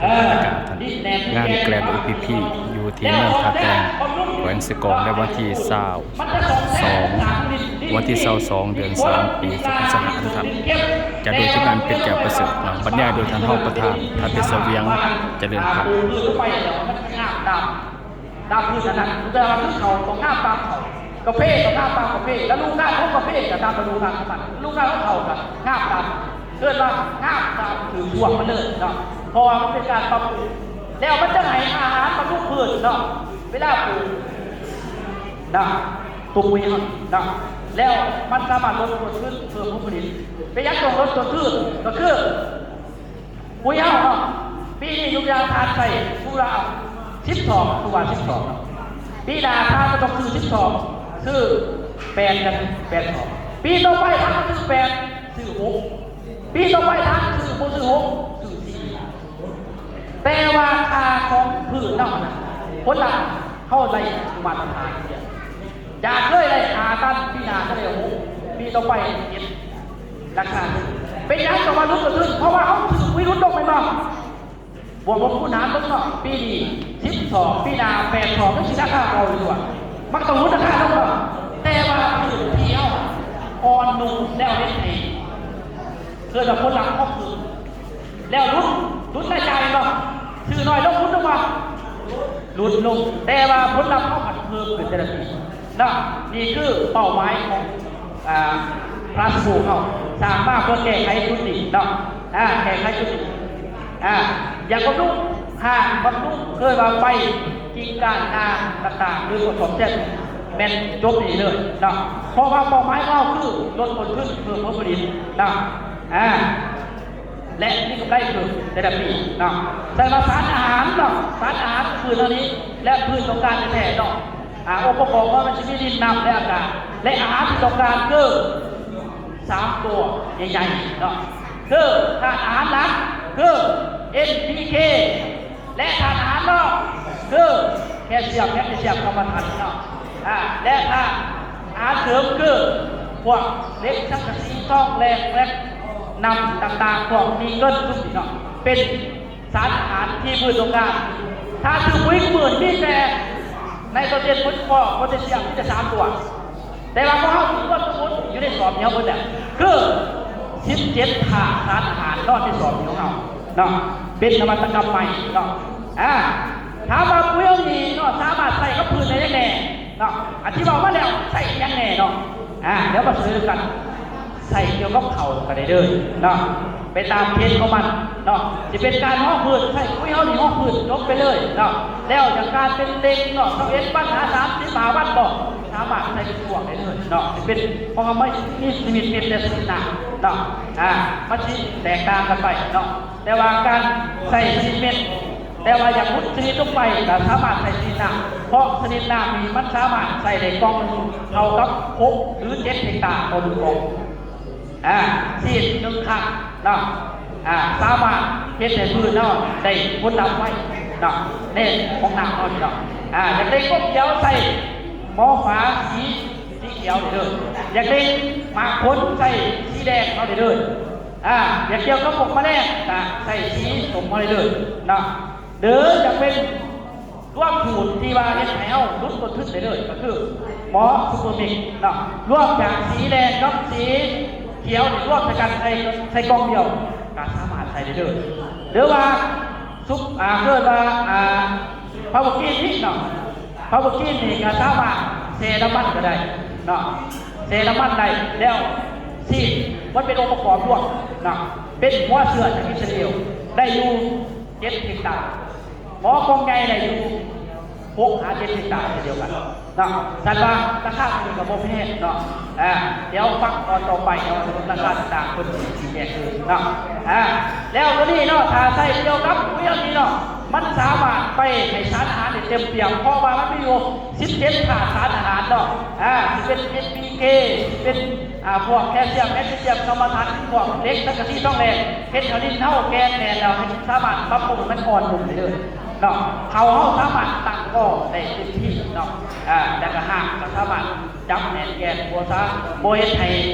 ເອີ ງານແກຣນ ໂອ ພີ ພີ ຢູ່ທີ່ເມືອງທ່າແຕງ ແຂວງເຊກອງ ໃນວັນທີຊາວສອງ ວັນທີຊາວສອງ ເດືອນສາມ ປີສອງພັນຊາວຫ້າ ນະຄັບ. ຈັດໂດຍທີມງານເປັດແກ້ວປະເສີດເນາະ ບັນຍາຍໂດຍທ່ານຮອງປະທານ ທ່ານເພັດສະຫວຽງ ຈະເລີນພັນ. ຕາມພື້ນອັນນັ້ນ ແຕ່ວ່າຄືເຂົ້າກໍງາມຕາມເຂົ້າ, ກາເຟກໍງາມຕາມກາເຟ, ລະດູການຂອງກາເຟກໍຕາມລະດູການຂອງມັນ, ລະດູການຂອງເຂົ້າກໍງາມຕາມ, ເອີ້ນວ່າງາມຕາມຖືກຊ່ວງມັນເລີຍເນາະ, ເພາະວ່າມັນເປັນການປັບປຸງ ແລ້ວມັນຈະໃຫ້ອາຫານບຳລຸງພືດເນາະ ເວລາປູກນະ, ຕົວປຸ໋ຍເຮົາເນາະ, ແລ້ວມັນສາມາດລົດຕົ້ນທຶນ ເພີ່ມຜົນຜະລິດ. ເປັນຫຍັງຕ້ອງລົດຕົ້ນທຶນ? ກໍຄື ປຸ໋ຍເຮົາເນາະ ປີນີ້ຍົກຢ່າງທ່ານໃສ່ ສະໝຸດວ່າ ສິບສອງ ຄືວ່າ ສິບສອງ ເນາະ, ປີໜ້າທ່ານກໍຕ້ອງຊື້ ສິບສອງ ຊື້ ແປດ ກັນ ແປດສອງ, ປີຕໍ່ໄປທ່ານກໍຊື້ ແປດ ຊື້ ຫົກ, ປີຕໍ່ໄປທ່ານຊື້ ບໍ່ຊື້ ຫົກ ຊື້ ສີ່. ແຕ່ວ່າຄ່າຂອງພືດເຮົານະ ຜົນລັບເຮົາໄດ້ມາດຕະຖານ, ຈາກເຄີຍໄດ້ຫ້າຕັນ ປີໜ້າກໍໄດ້ຫົກ, ປີຕໍ່ໄປເຈັດ ລັກສາຖືກ. ເປັນຫຍັງຕ້ອງວ່າຫຼຸດຕົ້ນທຶນ? ເພາະວ່າເຮົາຖືກວິລຸດລົງແມ່ນບໍ່? ບວກລົບຄູນຫານເບິ່ງເນາະ, ປີນີ້ ສິບສອງ ປີໜ້າ ແປດສອງ ມັນຊິລາຄາເກົ່າຢູ່ຕົວະ, ມັນກໍຕ້ອງຫຼຸດລາຄາລົງເນາະ. ແຕ່ວ່າພື້ນທີ່ເຮົາອ່ອນນຸ່ມແລ້ວເຮັດໃຫ້ ເກີດວ່າຜົນລັບຂອງພືດ ແລ້ວຫຼຸດ ຫຼຸດລາຍຈ່າຍແມ່ນບໍ່? ຊື້ນ້ອຍລົງ ຫຼຸດລົງບໍ່? ຫຼຸດລົງ, ແຕ່ວ່າຜົນລັບເຮົາພັດເພີ່ມຂຶ້ນແຕ່ລະປີເນາະ. ນີ້ຄືເປົ້າໝາຍຂອງ ອ່າ ພລັສໂກເຮົາ ສ້າງມາເພື່ອແກ້ໄຂຈຸດນີ້ເນາະ, ອ່າ ແກ້ໄຂຈຸດນີ້, ອ່າ ຢາກບຳລຸງຫ້າງ ບຳລຸງ ເອີ້ນວ່າໃບກິ່ງກ້ານງາຕ່າງໆ ຫຼືວ່າສ້ອມແຊມ ແມ່ນຈົບນີ້ເລີຍເນາະ, ເພາະວ່າເປົ້າໝາຍຂອງເຮົາຄືລົດຕົ້ນທຶນ ເພີ່ມຜົນຜະລິດເນາະ, ອ່າ ແລະ ມີກຳໄລເພີ່ມແຕ່ລະປີເນາະ. ໃສ່ວ່າສານອາຫານເນາະ, ສານອາຫານຄືເຫຼົ່ານີ້ ແລະ ພືດຕ້ອງການແທ້ໆເນາະ, ອ່າ ອົງປະກອບຂອງມັນຊິມີດິນ ນ້ຳ ແລະ ອາກາດ, ແລະ ອາຫານທີ່ຕ້ອງການຄືສາມຕົວໃຫຍ່ໆເນາະ, ຄືທາດອາຫານຫຼັກຄື ເອັນ ພີ ເຄ ແລະ ທາດອາຫານລອງຄືແຄລຊຽມ ແມັກນີຊຽມ ກຳມະທັນເນາະ, ອ່າ ແລະ ທາດອາຫານເສີມຄືພວກເຫຼັກ ສັງກະສີ ທອງແດງ ແລະ ນ້ຳຕ່າງໆ ພວກນີ້ເກີນຊຸມນີ້ເນາະ, ເປັນສານອາຫານທີ່ພືດຕ້ອງການ. ຖ້າຖືກປຸ໋ຍມື້ນີ້ ມີແຕ່ໄນໂຕຣເຈນ ໂຟສຟໍສ ໂພແທດຊຽມ ມີແຕ່ສາມຕົວ. ແຕ່ວ່າພວກເຮົາມີຄວາມສົມບູນຢູ່ໃນສອບນີ້ເຮົາເບິດແລ້ວ ຄືສິບເຈັດທາດສານອາຫານເນາະ ໃນສອບນີ້ຂອງເຮົາເນາະ, ເປັນນະວັດຕະກຳໃໝ່ເນາະ. ອ່າ ຖາມວ່າປຸ໋ຍເຮົານີ້ເນາະ ສາມາດໃຊ້ກັບພືດໄດ້ຫຍັງແດ່ເນາະ? ອະທິບາຍມາແລ້ວ ໃຊ້ອີ່ຫຍັງແດ່ເນາະ? ອ່າ ດຽວມາເສີມກັນ. ໃຊ້ກ່ຽວກັບເຂົ້າກໍໄດ້ເດີເນາະ ໄປຕາມເທຣນຂອງມັນເນາະ, ຊິເປັນການຮອງພືດ ໃຊ້ປຸ໋ຍເຮົານີ້ຮອງພືດຈົບໄປເລີຍເນາະ. ແລ້ວຈາກການເປັນເລັງເນາະ ຊາວເອັດວັນຫາສາມສິບຫ້າວັນ ກໍສາມາດໃສ່ເປັນພວງໄດ້ເລີຍເນາະ, ຊິເປັນ ເພາະວ່າມັນມີຊະນິດເມັດ ແລະ ຊະນິດນ້ຳເນາະ, ອ່າ ມັນຊິແຕກຕ່າງກັນໄປເນາະ. ແຕ່ວ່າການໃສ່ຊະນິດເມັດ ແຕ່ວ່າຢາກຫຼຸດຊະນິດລົງໄປ ກໍສາມາດໃສ່ຊະນິດນ້ຳ ເພາະຊະນິດນ້ຳນີ້ມັນສາມາດໃສ່ໄດ້ກ່ອງໜຶ່ງເທົ່າກັບຫົກ ຫຼື ເຈັດເຮັກຕາຕໍ່ໜຶ່ງກ່ອງ. ອ່າ ຊີດໜຶ່ງຄັ້ງເນາະ ອ່າ ສາມາດເຮັດໃຫ້ພືດເຮົາໄດ້ຜົນລັບໄວເນາະ ໃນຂອງນ້ຳເຮົານີ້ເນາະ. ອ່າ ຢາກໄດ້ກົກຂຽວໃສ່ໝໍ້ຝາສີ ສີຂຽວໄດ້ເດີ, ຢາກໄດ້ໝາກຜົນໃສ່ສີແດງເຮົາໄດ້ເດີ. ອ່າ ຢາກກ່ຽວກັບພວກມະແລງ ກໍໃສ່ສີສົ້ມເຮົາໄດ້ເດີເນາະ. ຫຼື ຢາກເປັນ ລວມສູດທີ່ວ່າເຮັດໃຫ້ເຮົາຫຼຸດຕົ້ນທຶນໄດ້ເລີຍ ກໍຄືໝໍ້ຊຸບເປີມິກເນາະ, ລວມຈາກສີແດງກັບສີຂຽວນີ້ລວມໃສ່ກັນ ໃສ່ ໃສ່ກ່ອງດຽວ ກໍສາມາດໃຊ້ໄດ້ເລີຍ. ຫຼືວ່າຊຸບ ອ່າ ເອີ້ນວ່າ ອ່າ ພາວເວີກຣີນນີ້ເນາະ, ພາວເວີກຣີນນີ້ກໍສາມາດແຊ່ນ້ຳມັນກໍໄດ້ເນາະ, ແຊ່ນ້ຳມັນໄດ້ ແລ້ວຊີດມັນເປັນອົງປະກອບລວມເນາະ, ເປັນຫົວເຊື້ອຈາກອິດສະຣາເອວ ໄດ້ຢູ່ເຈັດເຮັກຕາ. ໝໍ້ກ່ອງໃຫຍ່ໄດ້ຢູ່ຫົກຫາເຈັດເຮັກຕາເຊັ່ນດຽວກັນເນາະ. ສັນວ່າລາຄາຕົວນີ້ກໍບໍ່ແພງເນາະ. ອ່າ ດຽວຟັງຕອນຕໍ່ໄປເນາະ ວ່າລາຄາຕ່າງໆເພິ່ນຊິແຍກຄືນເນາະ. ອ່າ ແລ້ວຕົວນີ້ເນາະ ຖ້າໃຊ້ກ່ຽວກັບເລື່ອງນີ້ເນາະ ມັນສາມາດໄປໃຫ້ສານອາຫານໄດ້ເຕັມປ່ຽມ ເພາະວ່າມັນມີຢູ່ສິບເຈັດທາດສານອາຫານເນາະ. ອ່າ ຊິເປັນ ເອັນ ພີ ເຄ ຊິເປັນ ອ່າ ພວກແຄລຊຽມ ແມັກນີຊຽມ ກຳມະທັນ ພວກເຫຼັກ ສັງກະສີ ທອງແດງ ເຮັດໃຫ້ດິນເຮົາແກ່ນແໜ້ນແລ້ວ ເຮັດສາມາດປັບປຸງໃຫ້ມັນອ່ອນນຸ່ມໄດ້ເລີຍເນາະ. ເຂົ້າເຮົາສາມາດຕັ້ງກໍໄດ້ເຕັມທີ່ເນາະ. ອ່າ ແລ້ວກໍຮາກກໍສາມາດຈັບແໜ້ນແກ່ນ ບໍ່ສາ ບໍ່ເຮັດໃຫ້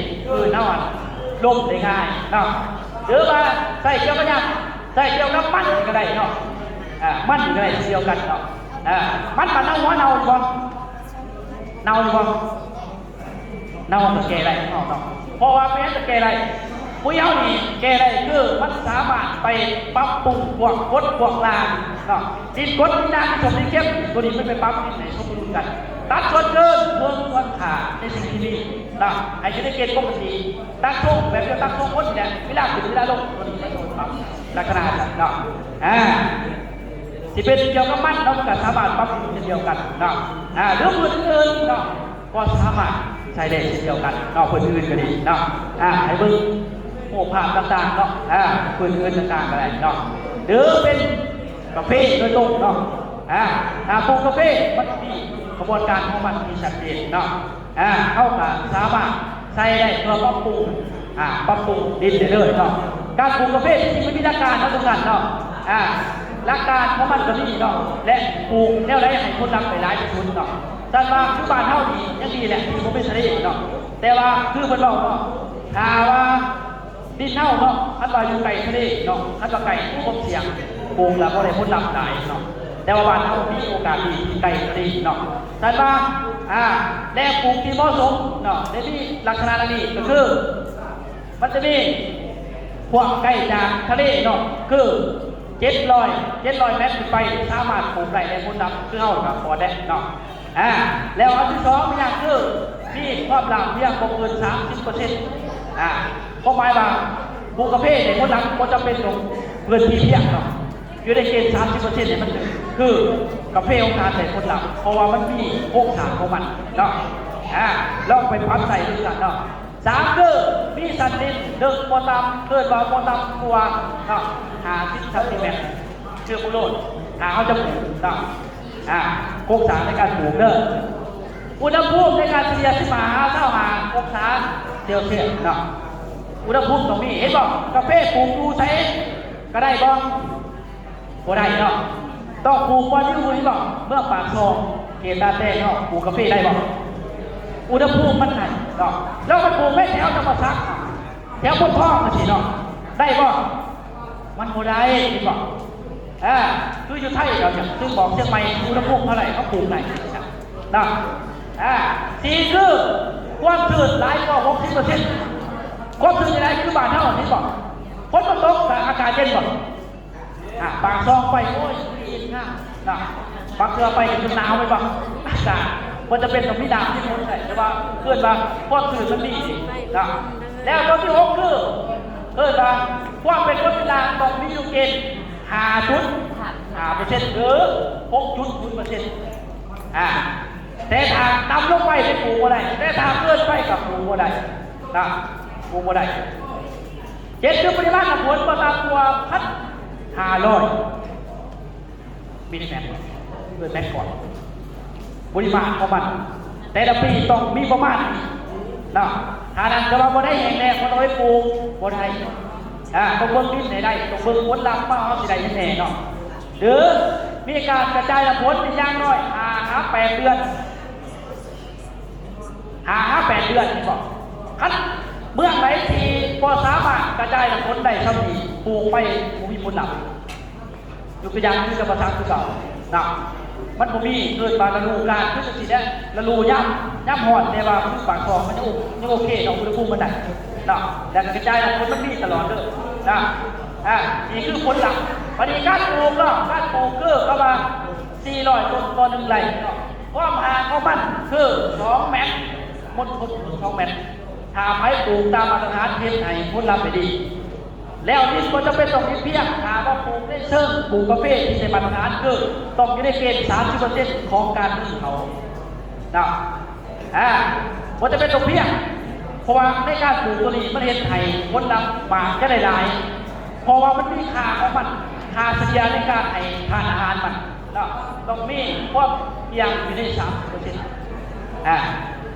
ພືດເຮົາ ອ່າ ລົ້ມໄດ້ງ່າຍເນາະ. ຫຼືວ່າໃຊ້ກ່ຽວກັບຫຍັງ? ໃສ່ກ່ຽວກັບມັນກໍໄດ້ເນາະ ອ່າ ມັນກໍໄດ້ເຊັ່ນດຽວກັນເນາະ ອ່າ ມັນບາດເນົ່າ ຫົວເນົ່າຢູ່ບໍ່? ເນົ່າຢູ່ບໍ່? ເນົ່າກໍແກ່ໄດ້ເນາະ ເພາະວ່າເປັນຫຍັງກໍແກ່ໄດ້? ປຸ໋ຍເຮົານີ້ແກ່ໄດ້ ຄືມັນສາມາດໄປປັບປຸງພວກກົດພວກລ່າງເນາະ ດິນກົດດິນດ່າງ ດິນສົ້ມດິນເຄັມ ໂຕນີ້ມັນໄປປັບດິນໃຫ້ສົມດຸນກັນ ຕັດສ່ວນເກີນ ເພີ່ມສ່ວນຄ່າໃນສິ່ງທີ່ມີເນາະ ໃຫ້ຢູ່ໃນເກນປົກກະຕິ ຕັ້ງຊົງແບບດຽວ ຕັ້ງຊົງຄົນນີ້ແຫຼະ ເວລາຂຶ້ນເວລາລົງ ໂຕນີ້ໃຫ້ໂດນປັບລັກສະນະນັ້ນເນາະ ອ່າ ຊິເປັນກ່ຽວກັບມັນເນາະ ມັນກໍສາມາດປັບປຸງເຊັ່ນດຽວກັນເນາະ ອ່າ ຫຼື ພື້ນອື່ນເນາະ ກໍສາມາດໃຊ້ໄດ້ເຊັ່ນດຽວກັນເນາະ ພື້ນອື່ນກໍດີເນາະ ອ່າ ໃຫ້ເບິ່ງຮູບພາບຕ່າງໆເນາະ ອ່າ ພື້ນອື່ນຕ່າງໆກໍໄດ້ເນາະ ຫຼື ເປັນກາເຟໂດຍຕົງເນາະ ອ່າ ຖ້າປູກກາເຟມັນມີຂະບວນການຂອງມັນທີ່ຊັດເຈນເນາະ ອ່າ ເຮົາກໍສາມາດໃຊ້ໄດ້ເພື່ອປັບປຸງ ອ່າ ປັບປຸງດິນໄດ້ເລີຍເນາະ ການປູກກາເຟທີ່ຈິງມັນມີຫຼັກການເນາະ ທຸກທ່ານເນາະ ອ່າ ຫຼັກການຂອງມັນກໍມີເນາະ ແລະ ປູກແນວໃດໃຫ້ຜົນລັບໄດ້ຫຼາຍທີ່ສຸດເນາະ ສັນວ່າຄືບ້ານເຮົານີ້ຍັງດີແຫຼະທີ່ບໍ່ມີທະເລເນາະ ແຕ່ວ່າຄືເພິ່ນເວົ້າເນາະ ຖ້າວ່າ ດິນເຮົາເນາະ ຄັນວ່າຢູ່ໃກ້ທະເລເນາະ ຄັນວ່າໃກ້ຄວາມສ່ຽງ ປູກແລ້ວບໍ່ໄດ້ຜົນລັບຫຼາຍເນາະ ແຕ່ວ່າບ້ານເຮົາມີໂອກາດດີທີ່ໃກ້ທະເລເນາະ ສັນວ່າ ອ່າ ແຫຼ່ງປູກທີ່ເໝາະສົມເນາະ ໄດ້ມີລັກສະນະດັ່ງນີ້ ກໍຄື ມັນຈະມີພວກໃກ້ຈາກທະເລເນາະ ຄື ເຈັດຮ້ອຍ ເຈັດຮ້ອຍແມັດຂຶ້ນໄປ ສາມາດປູກໄດ້ ໄດ້ຜົນລັບ ຄືເຮົາກໍພໍແດ່ເນາະ ອ່າ ແລ້ວອັນທີສອງ ມີຫຍັງ ຄື ມີຄວາມຫຼາບລ້ຽງບໍ່ເກີນສາມສິບເປີເຊັນ ອ່າ ຄວາມໝາຍວ່າປູກກາເຟໃຫ້ຜົນລັບບໍ່ຈຳເປັນຕ້ອງພື້ນທີ່ພຽງເນາະ ຢູ່ໃນເກນສາມສິບເປີເຊັນນີ້ ມັນຄືກາເຟຂອງທ່ານໄດ້ຜົນລັບ ເພາະວ່າມັນມີໂຄງສ້າງຂອງມັນເນາະ ອ່າ ລອງໄປປັບໃຊ້ເບິ່ງກັນເນາະ ສາມ ຄື ມີຊັ້ນດິນເລິກບໍ່ຕ່ຳ ເອີ້ນວ່າບໍ່ຕ່ຳກວ່າເນາະ ຫ້າສິບຊັງຕີແມັດ ຄືປູກໂລດ ຖ້າເຮົາຈະປູກເນາະ ອ່າ ໂຄງສ້າງໃນການປູກເດີ ອຸນຫະພູມໃນການສະເລ່ຍ ສິບຫ້າຫາຊາວຫ້າອົງສາເຊລຊຽສເນາະ ອຸນຫະພູມຕ້ອງມີ ເຫັນບໍ່? ກາເຟປູກຢູ່ໃສກໍໄດ້ບໍ່? ບໍ່ໄດ້ເນາະ ຕ້ອງປູກບ່ອນຢູ່ ເຫັນບໍ່? ເມືອງປາກຊ່ອງ ເຂດຕາແຕງເນາະ ປູກກາເຟໄດ້ບໍ່? ອຸນຫະພູມມັນນັ້ນເນາະ ແລ້ວມັນປູກໄວ້ແຖວຈຳປາສັກ ແຖວໂພນທອງຈັ່ງຊີ້ເນາະ ໄດ້ບໍ່? ມັນບໍ່ໄດ້ ເຫັນບໍ່? ອ່າ ຄືຢູ່ໄທເຮົານີ້ ຄືບອກຊຽງໃໝ່ ອຸນຫະພູມເທົ່າໃດເຂົາປູກໄດ້ເນາະ ອ່າ ສີ່ ຄື ຄວາມຊື້ນຫຼາຍກວ່າຫົກສິບເປີເຊັນ ຄວາມຊື້ນຫຼາຍ ຄືບ້ານເຮົາ ເຫັນບໍ່? ຝົນບໍ່ຕົກ ອາກາດເຢັນບໍ່? ອ່າ ປາກຊ່ອງໄປ ໂອ້ຍ ເຢັນງາມເນາະ ບາງເທື່ອໄປກໍຈົນໜາວ ແມ່ນບໍ່? ອາກາດບໍ່ຈຳເປັນຕ້ອງມີນ້ຳມີຝົນໄດ້ ແຕ່ວ່າເອີ້ນວ່າຄວາມຊື້ນມັນມີເນາະ ແລ້ວຕົວທີຫົກ ຄື ເອີ້ນວ່າຄວາມເປັນຄົນເປັນລາງຕ້ອງມີຢູ່ເກນ ຫ້າຈຸດຫ້າເປີເຊັນ ຫຼື ຫົກຈຸດສູນເປີເຊັນ ອ່າ ແຕ່ຖ້າຕ່ຳລົງໄປນີ້ປູກບໍ່ໄດ້ ແຕ່ຖ້າເກີນໄປກໍປູກບໍ່ໄດ້ນະ ປູກບໍ່ໄດ້ ເຈັດ ຄືປະລິມານນ້ຳຝົນບໍ່ຕ່ຳກວ່າ ພັນຫ້າຮ້ອຍມິນລິແມັດ ເກີນແມັດກ່ອນ ປະລິມານຂອງມັນ ແຕ່ລະປີຕ້ອງມີປະມານນີ້ເນາະ ຖ້ານັ້ນກໍວ່າບໍ່ໄດ້ ແຫ້ງແລ້ງບໍ່ຕ້ອງໄດ້ປູກ ບໍ່ໄດ້ ອ່າ ຕ້ອງເບິ່ງດິນໃຫ້ໄດ້ ຕ້ອງເບິ່ງຜົນລັບວ່າເຮົາຊິໄດ້ຫຍັງແດ່ເນາະ ຫຼື ມີການກະຈາຍນ້ຳຝົນເປັນຢ່າງໜ້ອຍຫ້າຫາແປດເດືອນ ຫ້າຫາແປດເດືອນ ເຫັນບໍ່? ຄັນເມືອງໃດທີ່ບໍ່ສາມາດກະຈາຍນ້ຳຝົນໄດ້ຊ່ຳນີ້ ປູກໄປບໍ່ມີຜົນລັບ ຍົກຕົວຢ່າງຄືຈຳປາສັກຄືເກົ່ານະ ມັນບໍ່ມີ ເອີ້ນວ່າລະດູການຄືຈັ່ງຊີ້ແຫຼະ ລະດູຍາມ ຍາມຮ້ອນ ແຕ່ວ່າຄືປາກຊ່ອງມັນຍັງໂອ ຍັງໂອເຄເນາະ ອຸນຫະພູມມັນໄດ້ເນາະ ແລ້ວກໍກະຈາຍນ້ຳຝົນມັນມີຕະຫຼອດເດີນະ ອ່າ ນີ້ຄືຜົນລັບ ບັດນີ້ການປູກເນາະ ການປູກຄືເຂົາວ່າ ສີ່ຮ້ອຍຕົ້ນຕໍ່ໜຶ່ງໄຮ່ເນາະ ຄວາມຫ່າງຂອງມັນຄືສອງແມັດ ມົນທົນສອງແມັດ ຖ້າໃຜປູກຕາມມາດຕະຖານເຮັດໃຫ້ຜົນລັບໄດ້ດີ ແລ້ວດິນບໍ່ຈຳເປັນຕ້ອງດິນພຽງ ຖ້າວ່າປູກໃນເຊີງປູກກາເຟທີ່ໄດ້ມາດຕະຖານ ຄືຕ້ອງຢູ່ໃນເກນສາມສິບເປີເຊັນຂອງການໜຶ້ງເຂົາເນາະ ອ່າ ບໍ່ຈຳເປັນຕ້ອງພຽງ ເພາະວ່າໃນການປູກໂຕນີ້ມັນເຮັດໃຫ້ຜົນລັບໝາກຈະໄດ້ຫຼາຍ ເພາະວ່າມັນມີຄ່າຂອງມັນ ຄ່າສະເລ່ຍໃນການໃຫ້ທານອາຫານມັນເນາະ ຕ້ອງມີຄວາມພຽງຢູ່ໃນສາມສິບເປີເຊັນ ອ່າ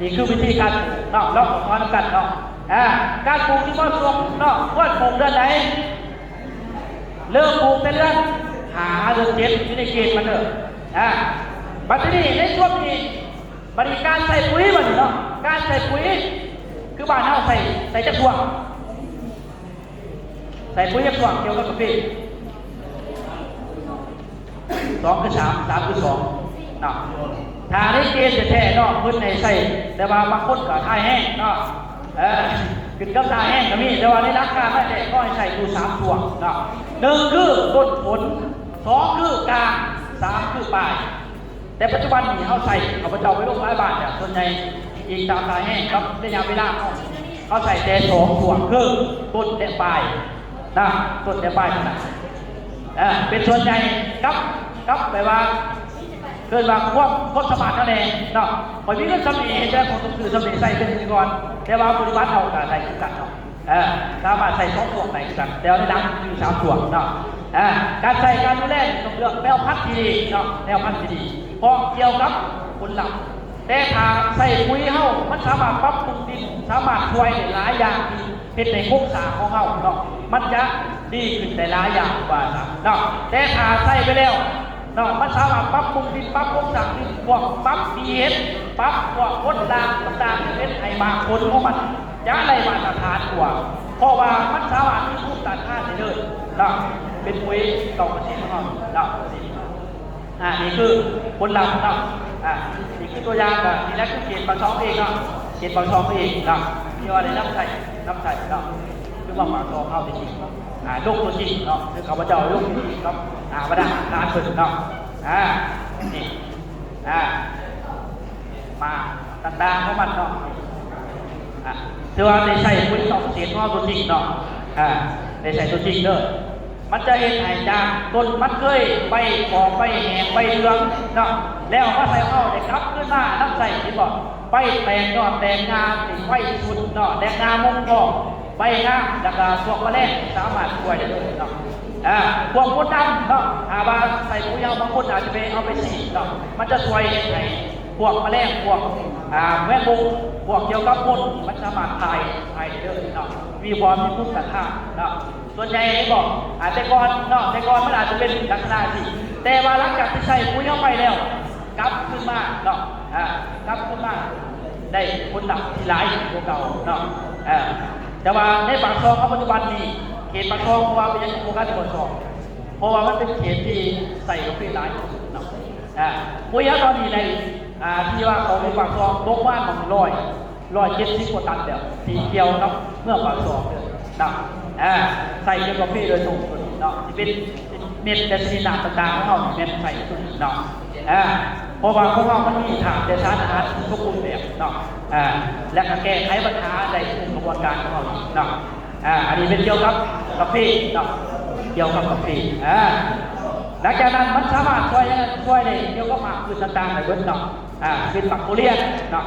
ນີ້ຄືວິທີການປູກເນາະ ລອງເອົາມານຳກັນເນາະ ອ່າ ການປູກທີ່ເໝາະສົມເນາະ ຄວນປູກເດືອນໃດ? ເລີ່ມປູກແຕ່ເດືອນຫ້າ ເດືອນເຈັດ ຢູ່ໃນເກນມັນເດີ ອ່າ ບັດທີນີ້ໃນຊ່ວງນີ້ ບັດນີ້ການໃສ່ປຸ໋ຍບັດນີ້ເນາະ ການໃສ່ປຸ໋ຍ ຄືບ້ານເຮົາໃສ່ ໃສ່ຈັກຊ່ວງ? ໃສ່ປຸ໋ຍຈັກຊ່ວງກ່ຽວກັບກາເຟ? ສອງຄືສາມ ສາມຄືສອງເນາະ. ຖ້າໃນເກນແທ້ໆເນາະ ເພິ່ນໃຫ້ໃຊ້ ແຕ່ວ່າບາງຄົນກໍທ່າແຮງເນາະ ເອີ ຂຶ້ນກັບທ່າແຮງກໍມີ ແຕ່ວ່າໃນຫຼັກການແທ້ໆ ກໍໃຫ້ໃຊ້ຢູ່ສາມຊ່ວງເນາະ. ໜຶ່ງຄືຕົ້ນຂົນ ສອງຄືກາງ ສາມຄືປາຍ. ແຕ່ປັດຈຸບັນນີ້ເຮົາໃຊ້ ຂ້າພະເຈົ້າໄປລົງຫຼາຍບ້ານແລ້ວ ສ່ວນໃຫຍ່ອີງຕາມທ່າແຮງກັບໄລຍະເວລາ ເຮົາ ເຮົາໃຊ້ແຕ່ສອງຊ່ວງ ຄືຕົ້ນ ແລະ ປາຍນະ ຕົ້ນ ແລະ ປາຍເທົ່ານັ້ນ ເອີ ເປັນສ່ວນໃຫຍ່ ກັບ ກັບແບບວ່າ ເອີ້ນວ່າຄວາມ ຄວາມສາມາດເຮົາແດ່ເນາະ. ຂ້ອຍມີເງິນສ່ຳນີ້ ເຮັດຈັ່ງໃດຂ້ອຍຕ້ອງຊື້ສ່ຳນີ້ໃຊ້ເປັນກ່ອນ ແຕ່ວ່າປະຕິບັດເຮົາກໍໄດ້ຄືກັນເນາະ. ເອີ ສາມາດໃຊ້ສອງຊ່ວງໄດ້ຄືກັນ ແຕ່ວ່າໃນຫຼັກມີຢູ່ສາມຊ່ວງເນາະ. ເອີ ການໃຊ້ການດູແລນີ້ຕ້ອງເລືອກແນວພັນທີ່ດີເນາະ ແນວພັນທີ່ດີ ເພາະກ່ຽວກັບຜົນລັບ. ແຕ່ຖ້າໃຊ້ປຸ໋ຍເຮົາ ມັນສາມາດປັບປຸງດິນ ສາມາດຊ່ວຍໄດ້ຫຼາຍຢ່າງທີ່ເຮັດໃຫ້ໂຄງສ້າງຂອງເຮົາເນາະ ມັນຈະດີຂຶ້ນໄດ້ຫຼາຍຢ່າງວ່າຊັ້ນເນາະ. ແຕ່ຖ້າໃຊ້ໄປແລ້ວເນາະ ມັນສາມາດປັບປຸງດິນ ປັບໂຄງສ້າງດິນ ພວກປັບ pH ປັບພວກມົນລາກຕ່າງໆ ເຮັດໃຫ້ໝາກຜົນຂອງມັນຈະໄດ້ມາດຕະຖານກວ່າ ເພາະວ່າມັນສາມາດມີພູມຕ້ານທານໄດ້ເລີຍເນາະ. ເປັນປຸ໋ຍເກົ່າກະເສດຂອງເຮົາເນາະ. ອາ ນີ້ຄືຜົນລັບເນາະ. ອາ ນີ້ຄືຕົວຢ່າງ ກໍນີ້ແຫຼະ ຄືເຂດປາກຊ່ອງເອງເນາະ ເຂດປາກຊ່ອງເອງເນາະ ທີ່ວ່າໄດ້ນຳໃຊ້ ນຳໃຊ້ເນາະ ຄືວ່າປາກຊ່ອງເຮົາຈະຈິງ ອາ ລົງຕົວຈິງເນາະ ຄືຂ້າພະເຈົ້າລົງຕົວຈິງກັບ ອາ ບັນດາອາຈານເພິ່ນເນາະ. ອາ ນີ້ ອາ ມາຕ່າງໆຂອງມັນເນາະ. ອາ ຖືວ່າໄດ້ໃຊ້ປຸ໋ຍເນາະ ເສດງໍຕົວຈິງເນາະ. ອາ ໄດ້ໃຊ້ຕົວຈິງເດີ. ມັນຈະເຮັດໃຫ້ຈາກຕົ້ນມັນເຄີຍໃບຂອບ ໃບແຫ້ງ ໃບເຫຼືອງເນາະ ແລ້ວມາໃສ່ຂອງເຮົາໄດ້ກັບຄືນມານຳໃຊ້ ເຫັນບໍ່? ໃບແຕກ ຍອດແຕກ ງ່າໄວສຸດເນາະ ແລະ ງ່າມົງພອກ ໃບງາມ ແລ້ວກະພວກມະແລງສາມາດຊ່ວຍໄດ້ເລີຍເນາະ. ອາ ພວກມົນດຳເນາະ ຖ້າວ່າໃສ່ປຸ໋ຍເຮົາ ບາງຄົນອາດຈະໄປເອົາໄປສີດເນາະ ມັນຈະຊ່ວຍເຮັດໃຫ້ພວກມະແລງ ພວກ ອາ ແມງມຸມ ພວກກ່ຽວກັບມົນ ມັນສາມາດຖ່າຍ ຖ່າຍໄດ້ເລີຍເນາະ ມີຄວາມ ມີພູມຕ້ານທານເນາະ. ສ່ວນໃຫຍ່ເຫັນບໍ່ ອາ ແຕ່ກ່ອນເນາະ ແຕ່ກ່ອນມັນອາດຈະເປັນລັກສະນະຈັ່ງຊີ້ ແຕ່ວ່າຫຼັງຈາກທີ່ໃສ່ປຸ໋ຍເຂົ້າໄປແລ້ວ ກັບຄືນມາເນາະ ອາ ກັບຄືນມາໄດ້ຜົນລັບທີ່ຫຼາຍກວ່າເກົ່າເນາະ. ເອີ ແຕ່ວ່າໃນປາກຊ່ອງເຮົາປັດຈຸບັນນີ້ ເຂດປາກຊ່ອງ ເພາະວ່າເປັນຫຍັງໂຟກັສປາກຊ່ອງ ເພາະວ່າມັນເປັນເຂດທີ່ໃສ່ກາເຟຫຼາຍເນາະ. ອາ ປຸ໋ຍເຮົາຕອນນີ້ໄດ້ ອາ ທີ່ວ່າເຂົາເຮັດປາກຊ່ອງຕົກປະມານໜຶ່ງຮ້ອຍ ຮ້ອຍເຈັດສິບກວ່າຕັນແລ້ວ ທີ່ກ່ຽວກັບເມືອງປາກຊ່ອງເດີເນາະ. ອາ ໃສ່ກ່ຽວກັບເພໂດຍຕົງໂຕນີ້ເນາະ ທີ່ເປັນເມັດແລະຊະນິດນ້ຳຕ່າງໆຂອງເຮົານີ້ແມ່ນໃສ່ໂຕນີ້ເນາະ. ອາ ເພາະວ່າຂອງເຮົາມັນມີທາດ ແລະ ສານອາຫານທີ່ສົມບູນແບບເນາະ ອາ ແລະ ກໍແກ້ໄຂບັນຫາໄດ້ທຸກຂະບວນການຂອງເຮົານີ້ເນາະ. ອາ ອັນນີ້ເປັນກ່ຽວກັບກາເຟເນາະ ກ່ຽວກັບກາເຟ. ອາ ຫຼັງຈາກນັ້ນມັນສາມາດຊ່ວຍ ຊ່ວຍໄດ້ກ່ຽວກັບໝາກພືດຕ່າງໆໄດ້ເບິດເນາະ. ອາ ເປັນໝາກທຸລຽນເນາະ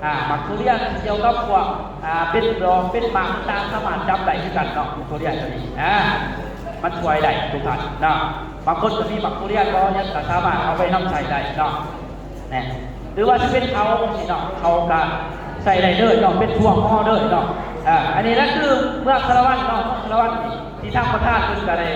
ອາ ໝາກທຸລຽນກ່ຽວກັບພວກ ອາ ເປັນດອກເປັນໝາກຕ່າງໆ ສາມາດຈັບໄດ້ຄືກັນເນາະ ໝາກທຸລຽນຕົວນີ້. ອາ ມັນຊ່ວຍໄດ້ທຸກທ່ານເນາະ. ບາງຄົນກໍມີໝາກທຸລຽນບໍ່ ຍັງກໍສາມາດເອົາໄປນຳໃຊ້ໄດ້ເນາະ ນະ ຫຼືວ່າຊິເປັນເຂົາຈັ່ງຊີ້ເນາະ ເຂົາກໍໃຊ້ໄດ້ເລີຍເນາະ ເປັນຊ່ວງພໍເລີຍເນາະ. ອາ ອັນນີ້ລະຄືເມືອງສາລະວັນເນາະ ເມືອງສາລະວັນທີ່ທາງປະທານເພິ່ນກໍໄດ້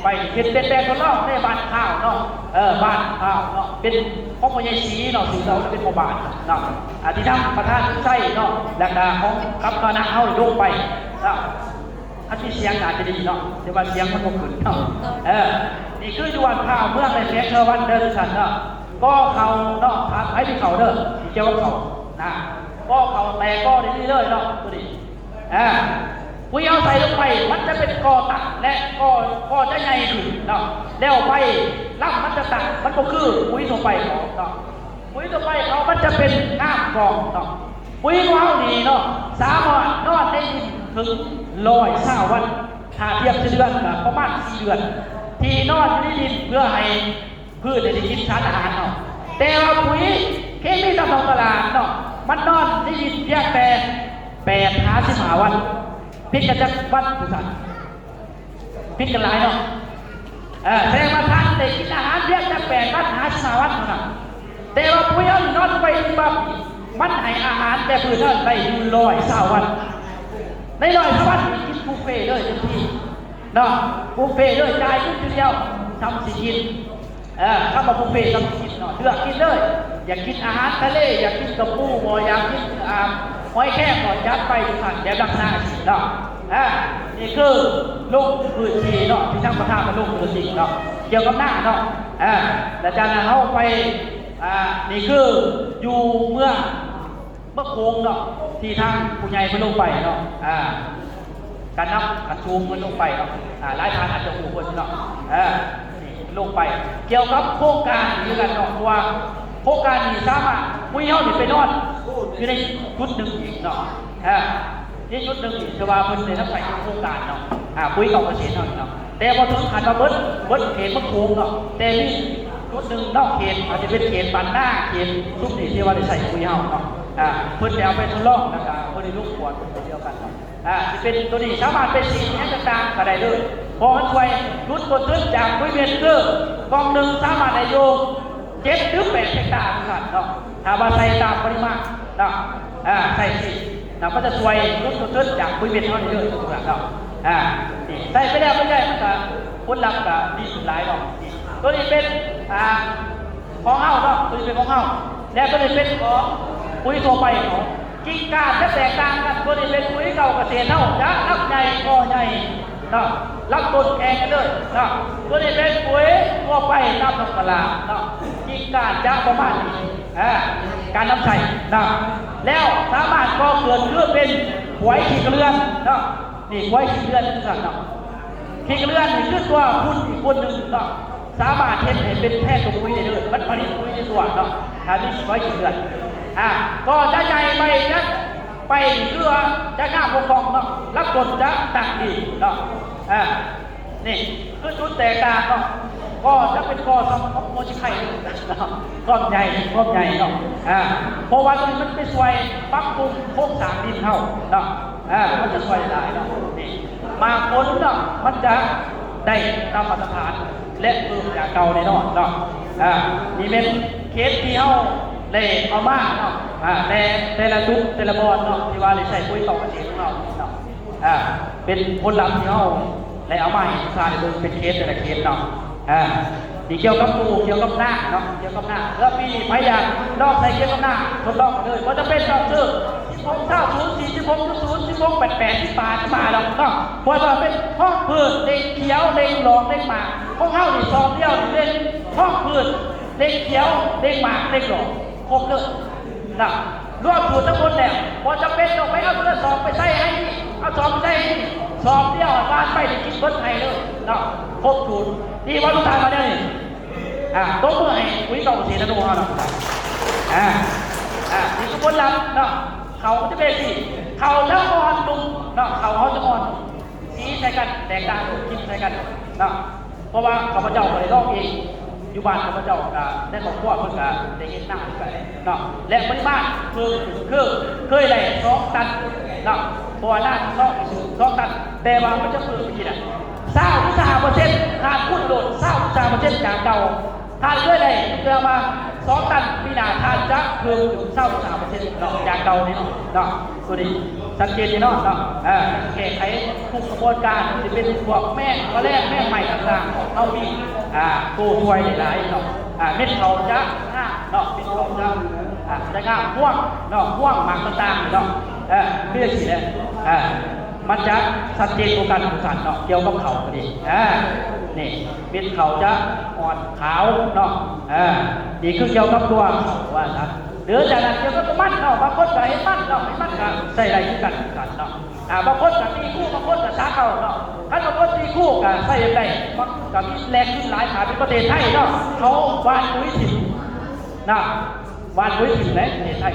ໄປເຮັດ ເປັນແປງທົດລອງໃນບ້ານພ້າວເນາະ ເອີ ບ້ານພ້າວເນາະ ເປັນຂອງພໍ່ໃຫຍ່ສີເນາະ ຊື່ເຂົາເປັນພໍ່ບ້ານເນາະ ອາ ທີ່ທາງປະທານໄຊເນາະ ແລ້ວກະຂອງກັບຄະນະເຮົາລົງໄປເນາະ. ຄັນມີສຽງອາດຈະດີເນາະ ແຕ່ວ່າສຽງມັນບໍ່ຂຶ້ນເນາະ. ເອີ ນີ້ຄືຢູ່ບ້ານພ້າວ ເມືອງໃນແຂວງສາລະວັນເດີ ທ່ານເນາະ. ກໍເຂົ້າເນາະ ຖ້າໃຜມີເຂົ້າເດີ ທີ່ກ່ຽວກັບເຂົ້ານະ ກໍເຂົ້າແຕກກໍໄດ້ດີເລີຍເນາະ ຕົວນີ້. ອາ ປຸ໋ຍເຮົາໃສ່ລົງໄປ ມັນຈະເປັນກໍຕັນ ແລະ ກໍ ກໍຈະໃຫຍ່ຂຶ້ນເນາະ ແລ້ວໃບລຳມັນຈະຕັ້ງ ມັນບໍ່ຄືປຸ໋ຍທົ່ວໄປເນາະ. ປຸ໋ຍທົ່ວໄປເນາະ ມັນຈະເປັນງາມກ່ອນເນາະ. ປຸ໋ຍຂອງເຮົານີ້ເນາະ ສາມາດນອນໃນດິນເຖິງຮ້ອຍຊາວວັນ ຖ້າທຽບໃສ່ເດືອນກໍປະມານສີ່ເດືອນ ທີ່ນອນຢູ່ໃນດິນເພື່ອໃຫ້ ພືດໄດ້ກິນສານອາຫານເນາະ. ແຕ່ວ່າປຸ໋ຍເຄມີຕາມທ້ອງຕະຫຼາດເນາະ ມັນນອນໄດ້ດິນພຽງແຕ່ແປດຫາສິບຫ້າວັນ ຜິດກັນຈັກວັນ ຜູ້ທ່ານ? ຜິດກັນຫຼາຍເນາະ. ເອີ ແສດງວ່າທ່ານໄດ້ກິນອາຫານພຽງແຕ່ແປດວັນຫາສິບຫ້າວັນເທົ່ານັ້ນ. ແຕ່ວ່າປຸ໋ຍເຮົານີ້ນອນໄປປັບ ມັນໃຫ້ອາຫານແກ່ພືດນັ້ນໄດ້ຢູ່ຮ້ອຍຊາວວັນ. ໃນຮ້ອຍຊາວວັນນີ້ກິນບຸບເຟເລີຍເຕັມທີ່ເນາະ ບຸບເຟເລີຍ ຈ່າຍເງິນທີດຽວ ສ່ຳຊິກິນ. ເອີ ຄຳວ່າບຸບເຟ ສ່ຳຊິກິນເນາະ ເລືອກກິນເລີຍ ຢາກກິນອາຫານທະເລ ຢາກກິນກະປູບໍ່ ຢາກກິນ ອາ ຫອຍແຄງບໍ່ ຈັດໄປ ທຸກທ່ານ ແບບລັກສະນະຈັ່ງຊີ້ເນາະ. ອາ ນີ້ຄືລົງພື້ນທີ່ເນາະ ທີ່ທາງປະທານເພິ່ນລົງພື້ນທີ່ເນາະ ກ່ຽວກັບນາເນາະ. ອາ ແລະຈາກນັ້ນເຮົາໄປ ອາ ນີ້ຄືຢູ່ເມືອງບັກໂຂງເນາະ ທີ່ທາງຜູ້ໃຫຍ່ເພິ່ນລົງໄປເນາະ ອາ ການນຳຂັ້ນສູງເພິ່ນລົງໄປເນາະ. ອາ ຫຼາຍທ່ານອາດຈະຮູ້ເພິ່ນເນາະ ເອີ ນີ້ລົງໄປກ່ຽວກັບໂຄງການນີ້ຄືກັນເນາະ ເພາະວ່າໂຄງການນີ້ສາມາດປຸ໋ຍເຮົານີ້ໄປນອນຢູ່ໃນຈຸດໜຶ່ງອີກເນາະ. ເອີ ໃນຈຸດໜຶ່ງນີ້ ຖືວ່າເພິ່ນໄດ້ນຳໃຊ້ໂຄງການເນາະ ອາ ປຸ໋ຍເຂົ້າກະເສດເຮົານີ້ເນາະ ແຕ່ບໍ່ເຖິງຂັ້ນວ່າເບິດ ເບິດເຂດເມືອງໂຂງເນາະ ແຕ່ມີຈຸດໜຶ່ງນອກເຂດ ອາດຈະເປັນເຂດບ້ານນາ ເຂດຊຸມນີ້ທີ່ວ່າໄດ້ໃຊ້ປຸ໋ຍເຮົາເນາະ. ອາ ເພິ່ນໄດ້ເອົາໄປທົດລອງ ແລ້ວກະເພິ່ນໄດ້ລົງກວດເຊັ່ນດຽວກັນເນາະ. ອາ ຊິເປັນໂຕນີ້ສາມາດໄປສີດຫຍັງຕ່າງໆກະໄດ້ເລີຍ ເພາະມັນຊ່ວຍຫຼຸດຕົ້ນທຶນຈາກປຸ໋ຍເມັດ ຄືກ່ອງໜຶ່ງສາມາດໄດ້ຢູ່ ເຈັດຫຼືແປດເຮັກຕາເທົ່ານັ້ນເນາະ ຖ້າວ່າໃສ່ຕາມປະລິມານເນາະ. ອາ ໃສ່ສີດນະ ມັນຈະຊ່ວຍຫຼຸດຕົ້ນທຶນຈາກປຸ໋ຍເມັດເຮົານີ້ເດີເພື່ອນເນາະ. ອາ ນີ້ໃສ່ໄປແລ້ວ ມັນກະ ມັນກະຜົນລັບກະດີຂຶ້ນຫຼາຍເນາະ. ນີ້ ໂຕນີ້ເປັນ ອາ ຂອງເຮົາເນາະ ໂຕນີ້ເປັນຂອງເຮົາ ແລະໂຕນີ້ເປັນຂອງປຸ໋ຍທົ່ວໄປເນາະ. ກິ່ງກ້ານຈະແຕກຕ່າງກັນ ໂຕນີ້ເປັນປຸ໋ຍເກົ່າກະເສດເຮົາ ຈະລຳໃຫຍ່ ກໍໃຫຍ່ ເນາະ ລຳຕົ້ນແຂງກັນເລີຍເນາະ. ໂຕນີ້ເປັນປຸ໋ຍທົ່ວໄປຕາມທ້ອງຕະຫຼາດເນາະ ກິ່ງກ້ານຈະປະມານນີ້ ອາ ການນຳໃຊ້ເນາະ ແລ້ວສາມາດກໍ່ເກີດຄືເປັນຝອຍຂີ້ກະເລື່ອນເນາະ. ນີ້ຝອຍຂີ້ກະເລື່ອນຄືກັນເນາະ ຂີ້ກະເລື່ອນນີ້ຄືຕົວຝຸ່ນອີກຄົນໜຶ່ງເນາະ ສາມາດເຮັດໃຫ້ເປັນແທນຕົວປຸ໋ຍໄດ້ເລີຍ ມັນຜະລິດປຸ໋ຍໃນຕົວເນາະ ຖ້າມີຂີ້ ຂີ້ກະເລື່ອນ ອາ ກໍຈະໃຫຍ່ ໃບຈະ ໄປເຄືອຈະງາມຄົງເນາະ ລຳຕົ້ນຈະຕັ້ງດີເນາະ. ອາ ນີ້ຄືຈຸດແຕກຕ່າງເນາະ ກໍຈະເປັນກໍສຳລັບຫົວຊິໄຄເນາະ ຄວາມໃຫຍ່ ຄວາມໃຫຍ່ເນາະ. ອາ ເພາະວ່າໂຕນີ້ມັນໄປຊ່ວຍປັບປຸງໂຄງສ້າງດິນເຮົາເນາະ ອາ ມັນຈະຊ່ວຍຫຼາຍເນາະ. ນີ້ໝາກຜົນເນາະ ມັນຈະໄດ້ຕາມມາດຕະຖານ ແລະເພີ່ມຈາກເກົ່າແນ່ນອນເນາະ. ອາ ນີ້ແມ່ນເຂດທີ່ເຮົາໄດ້ເອົາມາເນາະ ອາ ແຕ່ ແຕ່ລະຈຸດ ແຕ່ລະບ່ອນເນາະ ທີ່ວ່າໄດ້ໃຊ້ປຸ໋ຍເຂົ້າກະເສດຂອງເຮົາເນາະ. ອາ ເປັນຜົນລັບທີ່ເຮົາໄດ້ເອົາມາໃຫ້ທ່ານໄດ້ເບິ່ງເປັນເຂດແຕ່ລະເຂດເນາະ. ອາ ນີ້ກ່ຽວກັບປູ ກ່ຽວກັບນາເນາະ ກ່ຽວກັບນາ ເພື່ອປີນີ້ໃຜຢາກລອງໃສ່ກ່ຽວກັບນາ ທົດລອງໄດ້ເລີຍ ບໍ່ຈຳເປັນຕ້ອງຊື້ ສິບຫົກ ຊາວສູນ ສີ່ສິບຫົກ ສູນ ສິບຫົກ ແປດ ແປດ ສິບ ບາດ ສິບ ບາດດອກເນາະ ເພາະວ່າເປັນຮອງພື້ນ ເຫຼັກຂຽວ ເຫຼັກຫຼອກ ເຫຼັກໝາກ ຂອງເຮົານີ້ຊອງດຽວນີ້ເຫຼັກຮອງພື້ນ ເຫຼັກຂຽວ ເຫຼັກໝາກ ເຫຼັກຫຼອກ ຄົບເລີຍນະ ລວມສູດທັງໝົດແລ້ວ ບໍ່ຈຳເປັນຕ້ອງໄປເອົາເທື່ອສອງໄປໃສ່ໄຮ່ນີ້ ເອົາສອງໄປໃສ່ໄຮ່ນີ້ ຊອງດຽວຫວານໄປນີ້ກິນເບິດໄຮ່ເລີຍເນາະ ຄົບສູດ. ດີບໍ່ ທຸກທ່ານ ມາແນວນີ້? ອາ ຕົບມືໃຫ້ປຸ໋ຍເກົ່າກະເສດນາໂນເຮົາເນາະ. ອາ ອາ ນີ້ຄືຜົນລັບເນາະ ເຂົ້າມັນຈະເປັນຈັ່ງຊີ້ ເຂົ້າຈະອ່ອນນຸ້ມເນາະ ເຂົ້າເຮົາຈະອ່ອນນຸ້ມ ສີໃສ່ກັນແຕກຕ່າງ ກິນໃສ່ກັນເນາະ. ເພາະວ່າຂ້າພະເຈົ້າກໍໄດ້ລອງເອງ ຢູ່ບ້ານຂ້າພະເຈົ້າກະໃນຄອບຄົວເພິ່ນກະໄດ້ເຮັດນາຄືກັນເນາະ ແລະປະລິມານເພີ່ມຂຶ້ນ ຄືເຄີຍໄດ້ສອງຕັນເນາະ ເພາະວ່ານາທີ່ຊອກນີ້ສອງຕັນ ແຕ່ວ່າມັນຈະເພີ່ມອີກນະ ຊາວ ຊາວຫ້າເປີເຊັນ ຫາກຄູນໂລດ ຊາວ ຊາວຫ້າເປີເຊັນຈາກເກົ່າ ທ່ານເຄີຍໄດ້ເທື່ອວ່າສອງຕັນ ປີໜ້າທ່ານຈະເພີ່ມຂຶ້ນຊາວສາມເປີເຊັນເນາະ ຈາກເກົ່ານີ້ເນາະ ເນາະ ໂຕນີ້ຊັດເຈນແນ່ນອນເນາະ. ເອີ ແກ້ໄຂທຸກຂະບວນການ ຊິເປັນພວກແມງ ມະແລງ ແມງໄມ້ຕ່າງໆ ເຮົາມີ ອ່າ ໂຕຊ່ວຍໄດ້ຫຼາຍເນາະ. ອ່າ ເມັດເຂົ້າຈະງາມເນາະ ເມັດເຂົ້າຈະ ອ່າ ຈະງາມ ຮວງເນາະ ຮວງໝາກຕ່າງໆເນາະ ເອີ ຄືຈັ່ງຊີ້ແຫຼະ ອ່າ ມັນຈະຊັດເຈນກວ່າກັນວ່າຊັ້ນເນາະ ກ່ຽວກັບເຂົ້າກໍດີ. ອ່າ ນີ້ເມັດເຂົ້າຈະອ່ອນຂາວເນາະ ອ່າ ນີ້ຄືກ່ຽວກັບຕົວເຂົ້າວ່າຊັ້ນ. ຫຼືຈາກນັ້ນກ່ຽວກັບຕົວມັນເນາະ ບາງຄົນກໍເຮັດມັນເນາະ ເຮັດມັນກໍໃຊ້ໄດ້ຄືກັນ ຄືກັນເນາະ. ອ່າ ບາງຄົນກໍຕີຄູ່ ບາງຄົນກໍສັກເອົາເນາະ. ຄັນບາງຄົນຕີຄູ່ກໍໃຊ້ໄດ້ ບາງຄົນກໍມີແຫຼ່ງທຶນຫຼາຍ ຖ້າເປັນປະເທດໄທເນາະ ເຂົາຫວ່ານປຸ໋ຍຖິ້ມເນາະ ຫວ່ານປຸ໋ຍຖິ້ມໃນປະເທດໄທ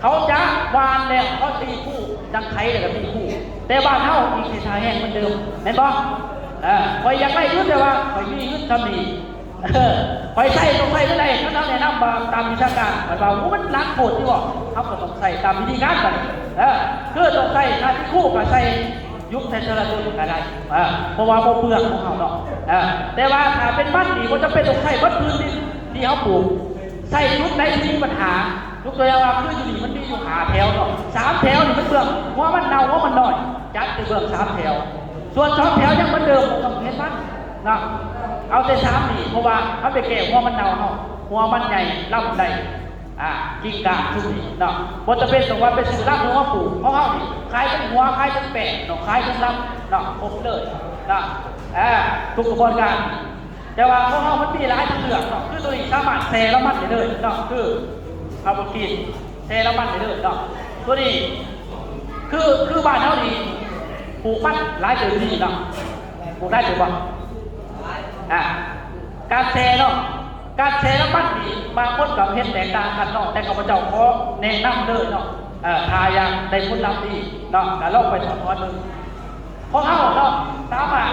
ເຂົາຈະຫວ່ານແລ້ວເຂົາຕີຄູ່ ຈັ່ງໄຖແລ້ວກໍຕີຄູ່. ແຕ່ບ້ານເຮົາອີກເສດຖາແຮງເໝືອນເດີມ ແມ່ນບໍ່? ເອີ ຂ້ອຍຢາກໄດ້ຢູ່ ແຕ່ວ່າຂ້ອຍມີເງິນສ່ຳນີ້ ເອີ ຂ້ອຍໃຊ້ ຕ້ອງໃຊ້ເທົ່າໃດ ຄັນເຮົາແນະນຳວ່າຕາມວິຊາການ ເພິ່ນວ່າ ໂອ້ ມັນໜັກໂພດຕິເບາະ ເຮົາກໍຕ້ອງໃຊ້ຕາມວິທີການບັດນີ້ ເອີ ຄືຕ້ອງໃຊ້ ຖ້າຕີຄູ່ກໍໃສ່ ຍຸບໃສ່ເທື່ອລະຕົ້ນກໍໄດ້ ເອີ ເພາະວ່າບໍ່ເປືອງຂອງເຮົາເນາະ ເອີ ແຕ່ວ່າຖ້າເປັນມັນນີ້ ບໍ່ຈຳເປັນຕ້ອງໃຊ້ເບິດພື້ນດິນທີ່ເຮົາປູກ ໃສ່ຈຸດໃດທີ່ມີບັນຫາ ຍົກຕົວຢ່າງວ່າ ຄືຢູ່ນີ້ມັນມີຢູ່ຫ້າແຖວເນາະ ສາມແຖວນີ້ມັນເບື້ອງ ຫົວມັນເນົ່າ ຫົວມັນນ້ອຍ ຈັດໃສ່ເບື້ອງສາມແຖວ ສ່ວນສອງແຖວຍັງເໝືອນເດີມ ບໍ່ຕ້ອງເຮັດມັນເນາະ ເອົາແຕ່ສາມນີ້ ເພາະວ່າມັນໄປແກ້ຫົວມັນເນົ່າເຮົາ ຫົວມັນໃຫຍ່ ລຳໄດ້ ອ່າ ກິ່ງກ້າງຊຸມນີ້ເນາະ ບໍ່ຈຳເປັນຕ້ອງວ່າໄປຊື້ລຳຫົວມາປູກ ຂອງເຮົານີ້ຂາຍທັງຫົວ ຂາຍທັງແປ້ນເນາະ ຂາຍທັງລຳ ເນາະ ຄົບເລີຍເນາະ ອ່າ ທຸກຂະບວນການ. ແຕ່ວ່າຂອງເຮົາມັນມີຫຼາຍທາງເລືອກເນາະ ຄືໂຕນີ້ສາມາດແຊ່ນ້ຳມັນໄດ້ເລີຍເນາະ ຄືເອົາມາກິນແຊ່ນ້ຳມັນໄດ້ເລີຍເນາະ. ໂຕນີ້ຄື ຄືບ້ານເຮົານີ້ປູກມັນຫຼາຍເຕີບຢູ່ນີ້ເນາະ ປູກຫຼາຍເຕີບບໍ່? ອ່າ ການແຊ່ເນາະ ການແຊ່ນ້ຳມັນນີ້ບາງຄົນກໍເຮັດແຕກຕ່າງກັນເນາະ ແຕ່ຂ້າພະເຈົ້າຂໍແນະນຳເລີຍເນາະ ເອີ ຖ້າຢາກໄດ້ຜົນລັບດີເນາະ ກໍລອງໄປຖອດຖອນເບິ່ງ. ຂອງເຮົາເນາະ ສາມາດ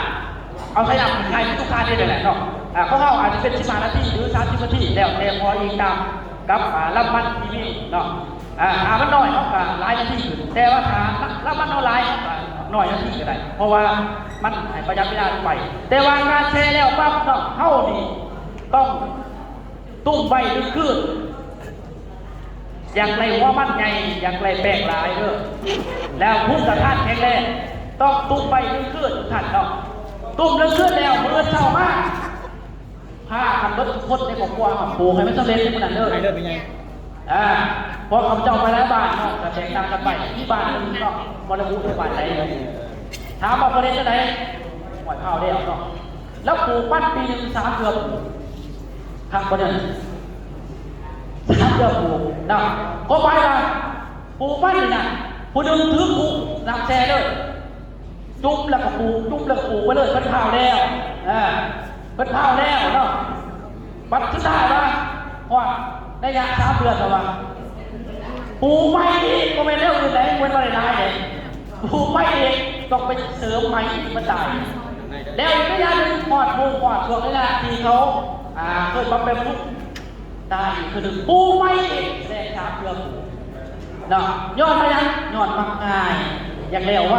ເອົາໃສ່ນ້ຳງ່າຍໆ ຄືທຸກທ່ານເຮັດນັ້ນແຫຼະເນາະ ອ່າ ຂອງເຮົາອາດຈະເປັນສິບຫ້ານາທີ ຫຼື ສາມສິບນາທີ ແລ້ວແຕ່ ພໍອີງຕາມກັບ ອ່າ ລຳມັນທີ່ມີເນາະ. ອ່າ ຖ້າມັນໜ້ອຍເຮົາກໍຫຼາຍນາທີຂຶ້ນ ແຕ່ວ່າຖ້າລຳມັນເຮົາຫຼາຍເຮົາກໍໜ້ອຍນາທີກໍໄດ້ ເພາະວ່າມັນໃຫ້ປະຢັດເວລາລົງໄປ. ແຕ່ວ່າການແຊ່ແລ້ວປັບເນາະ ເຮົານີ້ຕ້ອງ ຕຸ້ມໄວ້ໜຶ່ງຄືນ ຢາກໄດ້ຫົວມັນໃຫຍ່ ຢາກໄດ້ແປ້ງຫຼາຍເດີ ແລ້ວພູມຕ້ານທານແຂງແຮງ ຕ້ອງຕຸ້ມໄວ້ໜຶ່ງຄືນທ່ານເນາະ. ຕຸ້ມໜຶ່ງຄືນແລ້ວ ມື້ເຊົ້າມາ ພາກັນເບິດທຸກຄົນໃນຄອບຄົວ ປູກໃຫ້ມັນສຳເລັດໃນມື້ນັ້ນເດີ ໃຫ້ເລີດໄປໃຫຍ່. ອ່າ ເພາະຂ້າພະເຈົ້າໄປຫຼາຍບ້ານເນາະ ກໍແຕກຕ່າງກັນໄປ ມີບ້ານໜຶ່ງເນາະ ບໍ່ລະບຸວ່າບ້ານໃດ ຖາມວ່າເພິ່ນເຮັດຈັ່ງໃດ? ຫ້ວຍ ພ້າວແລ້ວເນາະ ລາວປູກມັນປີໜຶ່ງສາມເທື່ອປູກ ຄັກບໍ່ເດີ? ສາມເທື່ອປູກນະ ກໍໝາຍວ່າປູກມັນນີ້ນະ ຜູ້ໜຶ່ງຖືຄຸ ນັບແຊ່ເດີ ຈຸບແລ້ວກໍປູກ ຈຸບແລ້ວກໍປູກໄປເລີຍ ເພິ່ນພ້າວແລ້ວ ເອີ ເພິ່ນພ້າວແລ້ວເນາະ. ບັດສຸດທ້າຍວ່າຮອດໄລຍະສາມເດືອນແລ້ວວ່າ ປູກໃໝ່ອີກ ບໍ່ແມ່ນແນວອື່ນໃດ ບໍ່ແມ່ນວ່າໄດ້ຫຼາຍເດ້ ປູກໃໝ່ອີກ ຕ້ອງໄປເສີມໃໝ່ອີກ ມັນຕາຍ. ແລ້ວອີກໄລຍະໜຶ່ງ ຮອດໂມງ ຮອດຊ່ວງໄລຍະທີ່ເຂົາ ອ່າ ເອີ້ນວ່າແປບລຸງ ຕາຍອີກເທື່ອໜຶ່ງ ປູກໃໝ່ອີກ ແລະ ສາມເທື່ອປູກເນາະ. ຍ້ອນວ່າຫຍັງ? ຍ້ອນມັກງ່າຍ ຢາກແລ້ວໄວ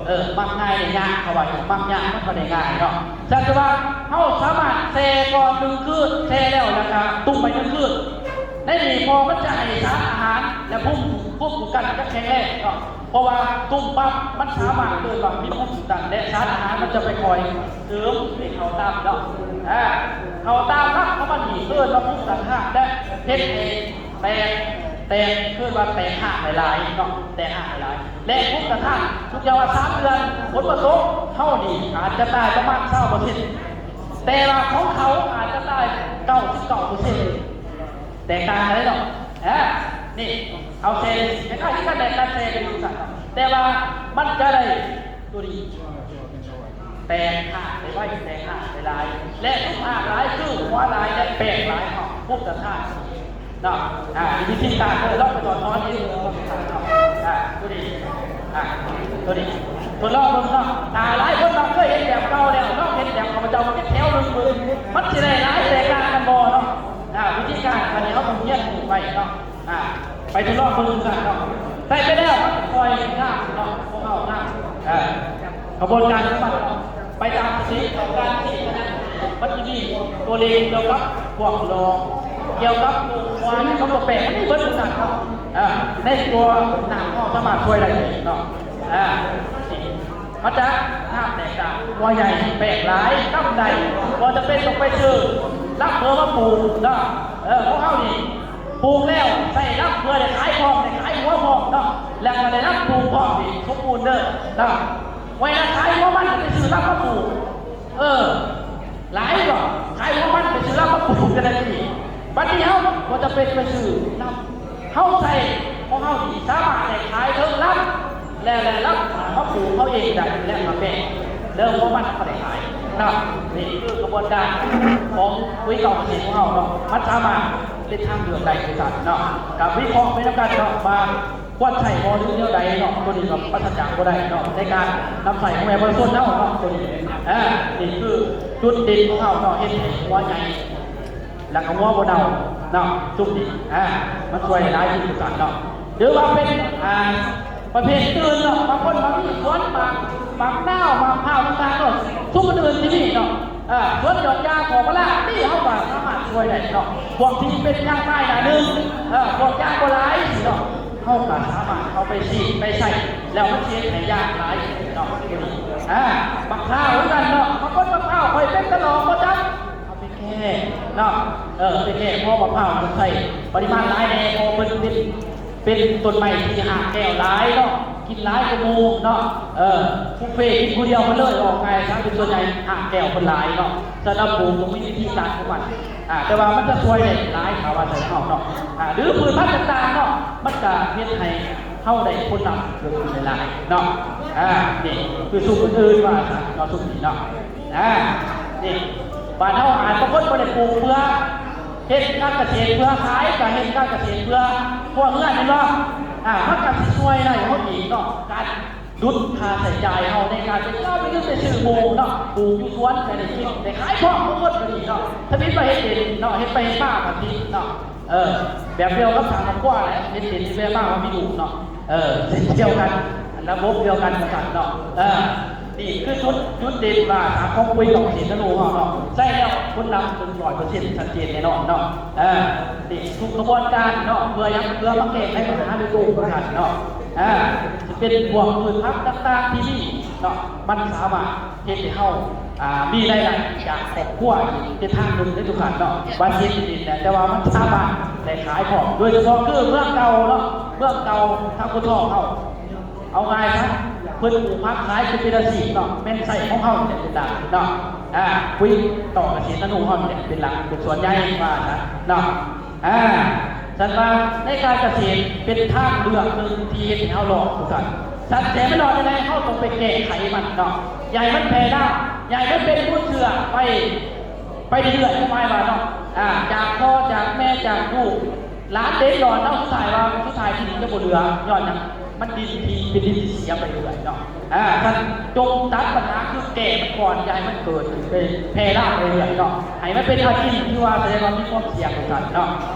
ເອີ ມັກງ່າຍໄດ້ຍາກ ເຂົາວ່າ ມັກຍາກມັນກໍໄດ້ງ່າຍເນາະ. ສະນັ້ນຖືວ່າເຮົາສາມາດແຊ່ກ່ອນໜຶ່ງຄືນ ແຊ່ແລ້ວ ແລ້ວກະຕຸ້ມໄວ້ໜຶ່ງຄືນ ໃນນີ້ພໍມັນຈະໃຫ້ສານອາຫານ ແລະ ພູມ ພູມຄຸ້ມກັນຈະແຂງແຮງເນາະ. ເພາະວ່າຕຸ້ມປັບ ມັນສາມາດເອີ້ນວ່າມີພູມຄຸ້ມກັນ ແລະ ສານອາຫານມັນຈະໄປຄອຍເສີມໃຫ້ເຂົ້າຕາມເນາະ ອ່າ ເຂົ້າຕາມຫຼັກຂອງມັນນີ້ ເອີ້ນວ່າພູມຕ້ານທານ ແລະ ເຮັດໃຫ້ແຕກ ແຕກ ເອີ້ນວ່າແຕກຮາກຫຼາຍໆເນາະ ແຕກຮາກຫຼາຍໆ ແລະ ພູມຕ້ານທານ ທຸກຢ່າງວ່າສາມເດືອນ ຝົນບໍ່ຕົກ ເຮົານີ້ອາດຈະຕາຍປະມານຊາວເປີເຊັນ ແຕ່ວ່າຂອງເຂົາອາດຈະຕາຍເກົ້າສິບເກົ້າເປີເຊັນ ແຕກຕ່າງກັນເລີຍເນາະ. ອ່າ ນີ້ ເອົາແຊ່ ຄ້າຍໆຄືກັນແຫຼະ ການແຊ່ກໍຢູ່ຊັ້ນເນາະ ແຕ່ວ່າມັນຈະໄດ້ຕົວນີ້ ແຕກຮາກໄດ້ໄວ ແຕກຮາກໄດ້ຫຼາຍ ແລະ ສຸກຮາກຫຼາຍ ຄືຫົວຫຼາຍ ແລະ ແປ້ງຫຼາຍເນາະ ພູມຕ້ານທານເນາະ. ອ່າ ວິທີການເນາະ ລອງໄປສອນສອນອີກເນາະ ອ່າ ຕົວນີ້ ອ່າ ຕົວນີ້ ທົດລອງເບິ່ງເນາະ. ອ່າ ຫຼາຍຄົນເນາະ ເຄີຍເຮັດແບບເກົ່າແລ້ວ ລອງເຮັດແບບຂ້າພະເຈົ້າ ເຮັດແຖວໜຶ່ງເບິ່ງ ມັນຊິໄດ້ຫຼາຍແຕກຕ່າງກັນບໍ່ເນາະ. ອ່າ ວິທີການ ອັນນີ້ເຮົາຕ້ອງຮຽນຮູ້ໄວ້ເນາະ. ອ່າ ໄປທົດລອງເບິ່ງຄືກັນເນາະ. ໃສ່ໄປແລ້ວມັນຄ່ອຍງາມເນາະ ພວກເຮົາງາມ ເອີ ຂະບວນການຂອງມັນເນາະ ໄປຕາມສະຕິຂອງການທີ່ມັນຈະມີຕົວເລກກ່ຽວກັບພວກຫຼອກ ກ່ຽວກັບຕົວຄວາມ ກັບຕົວແປງ ມັນມີເບິດຄືກັນເນາະ. ເອີ ໃນຕົວໜັງເຮົາສາມາດຊ່ວຍໄດ້ເນາະ. ອ່າ ມັນຈະງາມແຕກຕ່າງ ຫົວໃຫຍ່ແປກຫຼາຍ ກຳໄດ້ ບໍ່ຈຳເປັນຕ້ອງໄປຊື້ລຳເພີມາປູກເນາະ. ເອີ ຂອງເຮົານີ້ ປູກແລ້ວໃສ່ລຳເພື່ອໄດ້ຂາຍພ້ອມ ໄດ້ຂາຍຫົວພ້ອມເນາະ ແລ້ວກໍໄດ້ລຳປູກພ້ອມ ນີ້ສົມບູນເດີເນາະ. ໄວ້ລະຂາຍຫົວມັນໄປຊື້ລຳມາປູກ ເອີ ຫຼາຍບໍ່? ຂາຍຫົວມັນໄປຊື້ລຳມາປູກກໍໄດ້ນີ້. ບັດນີ້ເຮົາບໍ່ຈຳເປັນໄປຊື້ລຳ ເຮົາໃສ່ຂອງເຮົານີ້ສາມາດໄດ້ຂາຍເທິງລຳ ແລະ ແລະ ລຳມາປູກເຮົາເອງໄດ້ ແລະ ມາແປງ ແລ້ວຫົວມັນກໍໄດ້ຂາຍເນາະ. ນີ້ຄືຂະບວນການຂອງປຸ໋ຍເກົ່າເກສດຂອງເຮົາເນາະ ມັນສາມາດເປັນທາງເລືອກໄດ້ຄືກັນເນາະ. ກໍວິເຄາະໄປນຳກັນເນາະວ່າຄວນໃຊ້ບໍ່ ຫຼື ແນວໃດເນາະ. ໂຕນີ້ກໍປາສະຈາກບໍ່ໄດ້ເນາະ ໃນການນຳໃຊ້ຂອງແມ່ປະຊາຊົນເຮົາເນາະ. ໂຕນີ້ ອ່າ ນີ້ຄືຈຸດເດັ່ນຂອງເຮົາເນາະ ເຮັດໃຫ້ຫົວໃຫຍ່ ແລ້ວກໍຫົວບໍ່ເນົ່າເນາະ ຊຸມນີ້ ອ່າ ມັນຊ່ວຍໄດ້ຫຼາຍທີ່ສຸດເນາະ. ຫຼືວ່າເປັນ ອ່າ ປະເພດອື່ນເນາະ ບາງຄົນບາງມີສວນໝາກ ໝາກນາວ ໝາກພ້າວຕ່າງໆເນາະ ຊຸມອື່ນທີ່ມີເນາະ ເອີ ສວນດອກຢາ ໝາກປາລາ ນີ້ເຮົາກໍສາມາດຊ່ວຍໄດ້ເນາະ. ພວກທີ່ເປັນຢາງຕາຍໜ້າໜຶ່ງ ເອີ ພວກຢາງບໍ່ຫຼາຍເນາະ ເຮົາກໍສາມາດເອົາໄປສີດໄປໃສ່ ແລ້ວມັນຊິເຮັດໃຫ້ຢາງຫຼາຍເນາະ. ອ່າ ໝາກພ້າວຄືກັນເນາະ ບາງຄົນໝາກພ້າວຂ້ອຍເປັນກະຫຼອກບໍ່ຈັກ ເອົາໄປແກ້ເນາະ ເອີ ໄປແກ້ ເພາະມະພ້າວມັນໃຊ້ປະລິມານຫຼາຍແດ່ ເພາະເພິ່ນເປັນ ເປັນຕົ້ນໄມ້ທີ່ຮາກແກ້ວຫຼາຍເນາະ. ກິນຫຼາຍກວ່າໝູ່ເນາະ ເອີ ບຸບເຟກິນຜູ້ດຽວເພິ່ນເລີຍ ເວົ້າງ່າຍຊະ ເປັນສ່ວນໃຫຍ່ຮາກແກ້ວເພິ່ນຫຼາຍເນາະ. ສຳລັບປູກກໍມີວິທີການຂອງມັນ ອ່າ ແຕ່ວ່າມັນຈະຊ່ວຍໄດ້ຫຼາຍ ຖ້າວ່າໃສ່ເຮົາເນາະ ອ່າ ຫຼືພືດພັນຕ່າງໆເນາະ ມັນຈະເຮັດໃຫ້ເຮົາໄດ້ຜົນລັບເກີດຂຶ້ນຫຼາຍໆເນາະ. ອ່າ ນີ້ຄືຊຸມອື່ນໆວ່າຊະເນາະ ຊຸມນີ້ເນາະ. ອ່າ ນີ້ ບ້ານເຮົາອາດບາງຄົນບໍ່ໄດ້ປູກເພື່ອເຮັດການກະເສດເພື່ອຂາຍ ກະເຮັດການກະເສດເພື່ອຄົວເຮືອນແມ່ນບໍ່? ອ່າ ມັນກະຊິຊ່ວຍໄດ້ເຮົາອີກເນາະ ການຫຼຸດຄ່າໃຊ້ຈ່າຍເຮົາໃນການໄປເຈົ້າໄປຊື້ໝູ່ເນາະ ປູກຢູ່ສວນກະໄດ້ກິນໄດ້ຂາຍພ້ອມໝົດກະດີເນາະ. ທຳອິດວ່າເຮັດເປັນເນາະ ເຮັດໄປເຮັດມາກະຊິເນາະ ເອີ ແບບດຽວກັບສ້າງຄອບຄົວແຫຼະ ເຮັດເປັນແບບມາກະມີລູກເນາະ ເອີ ເຊັ່ນດຽວກັນ ລະບົບດຽວກັນວ່າຊັ້ນເນາະ. ເອີ ນີ້ຄືຈຸດ ຈຸດເດັ່ນວ່າຂອງປຸ໋ຍກອງເສດຕະໂນເຮົາເນາະ ໃຊ້ແລ້ວຜົນລັບເປັນຮ້ອຍເປີເຊັນ ຊັດເຈນແນ່ນອນເນາະ. ເອີ ນີ້ທຸກຂະບວນການເນາະ ເພື່ອຫຍັງ? ເພື່ອມາແກ້ໄຂບັນຫາໂດຍຕົງເນາະ. ອ່າ ຊິເປັນພວກພືດຜັກຕ່າງໆທີ່ມີເນາະ ມັນສາມາດເຮັດໃຫ້ເຮົາ ອ່າ ມີລາຍໄດ້ຈາກຄອບຄົວອີກເສັ້ນທາງໜຶ່ງເດ້ທຸກທ່ານເນາະ. ວ່າຊິເຮັດດິນແຫຼະ ແຕ່ວ່າມັນສາມາດໄດ້ຂາຍພ້ອມ ໂດຍສະເພາະຄືເມືອງເກົ່າເນາະ ເມືອງເກົ່າທາງພູທອງເຮົາ ເອົາງ່າຍຊະ ເພິ່ນປູກຜັກຂາຍຄືເປັນອາຊີບເນາະ ແມ່ນໃຊ້ຂອງເຮົານີ້ແຫຼະເປັນຫຼັກເນາະ. ອ່າ ປຸ໋ຍກອງກະເສດຕະໂນເຮົານີ້ແຫຼະເປັນຫຼັກ ເປັນສ່ວນໃຫຍ່ວ່າຊະເນາະ. ອ່າ ຊັ້ນວ່າໃນການກະເສດເປັນທາງເລືອກໜຶ່ງທີ່ເຮັດໃຫ້ເຮົາລອດຄືກັນ. ຊັ້ນແຕ່ມັນລອດຈັ່ງໃດ ເຮົາຕ້ອງໄປແກ້ໄຂມັນເນາະ ຢ່າໃຫ້ມັນແຜ່ລາມ ຢ່າໃຫ້ມັນເປັນມູນເຊື້ອໄປ ໄປເລື້ອຍໆ ຄວາມໝາຍວ່າເນາະ ອ່າ ຈາກພໍ່ຈາກແມ່ຈາກລູກຫຼານເດັກດອນເນາະ ສຸດທ້າຍວ່າ ສຸດທ້າຍທີ່ດິນຈະບໍ່ເຫຼືອ ຍ້ອນຫຍັງ? ມັນດິນທີ່ເປັນດິນທີ່ເສຍໄປເລື້ອຍເນາະ. ອ່າ ທ່ານຈົ່ງຕັດບັນຫາຄືແກ້ມັນກ່ອນ ຢ່າໃຫ້ມັນເກີດຂຶ້ນໄປແຜ່ລາມໄປເລື້ອຍເນາະ ໃຫ້ມັນເປັນອາຊີບທີ່ວ່າສະແດງວ່າມີຄວາມສ່ຽງຂອງທ່ານເນາະ.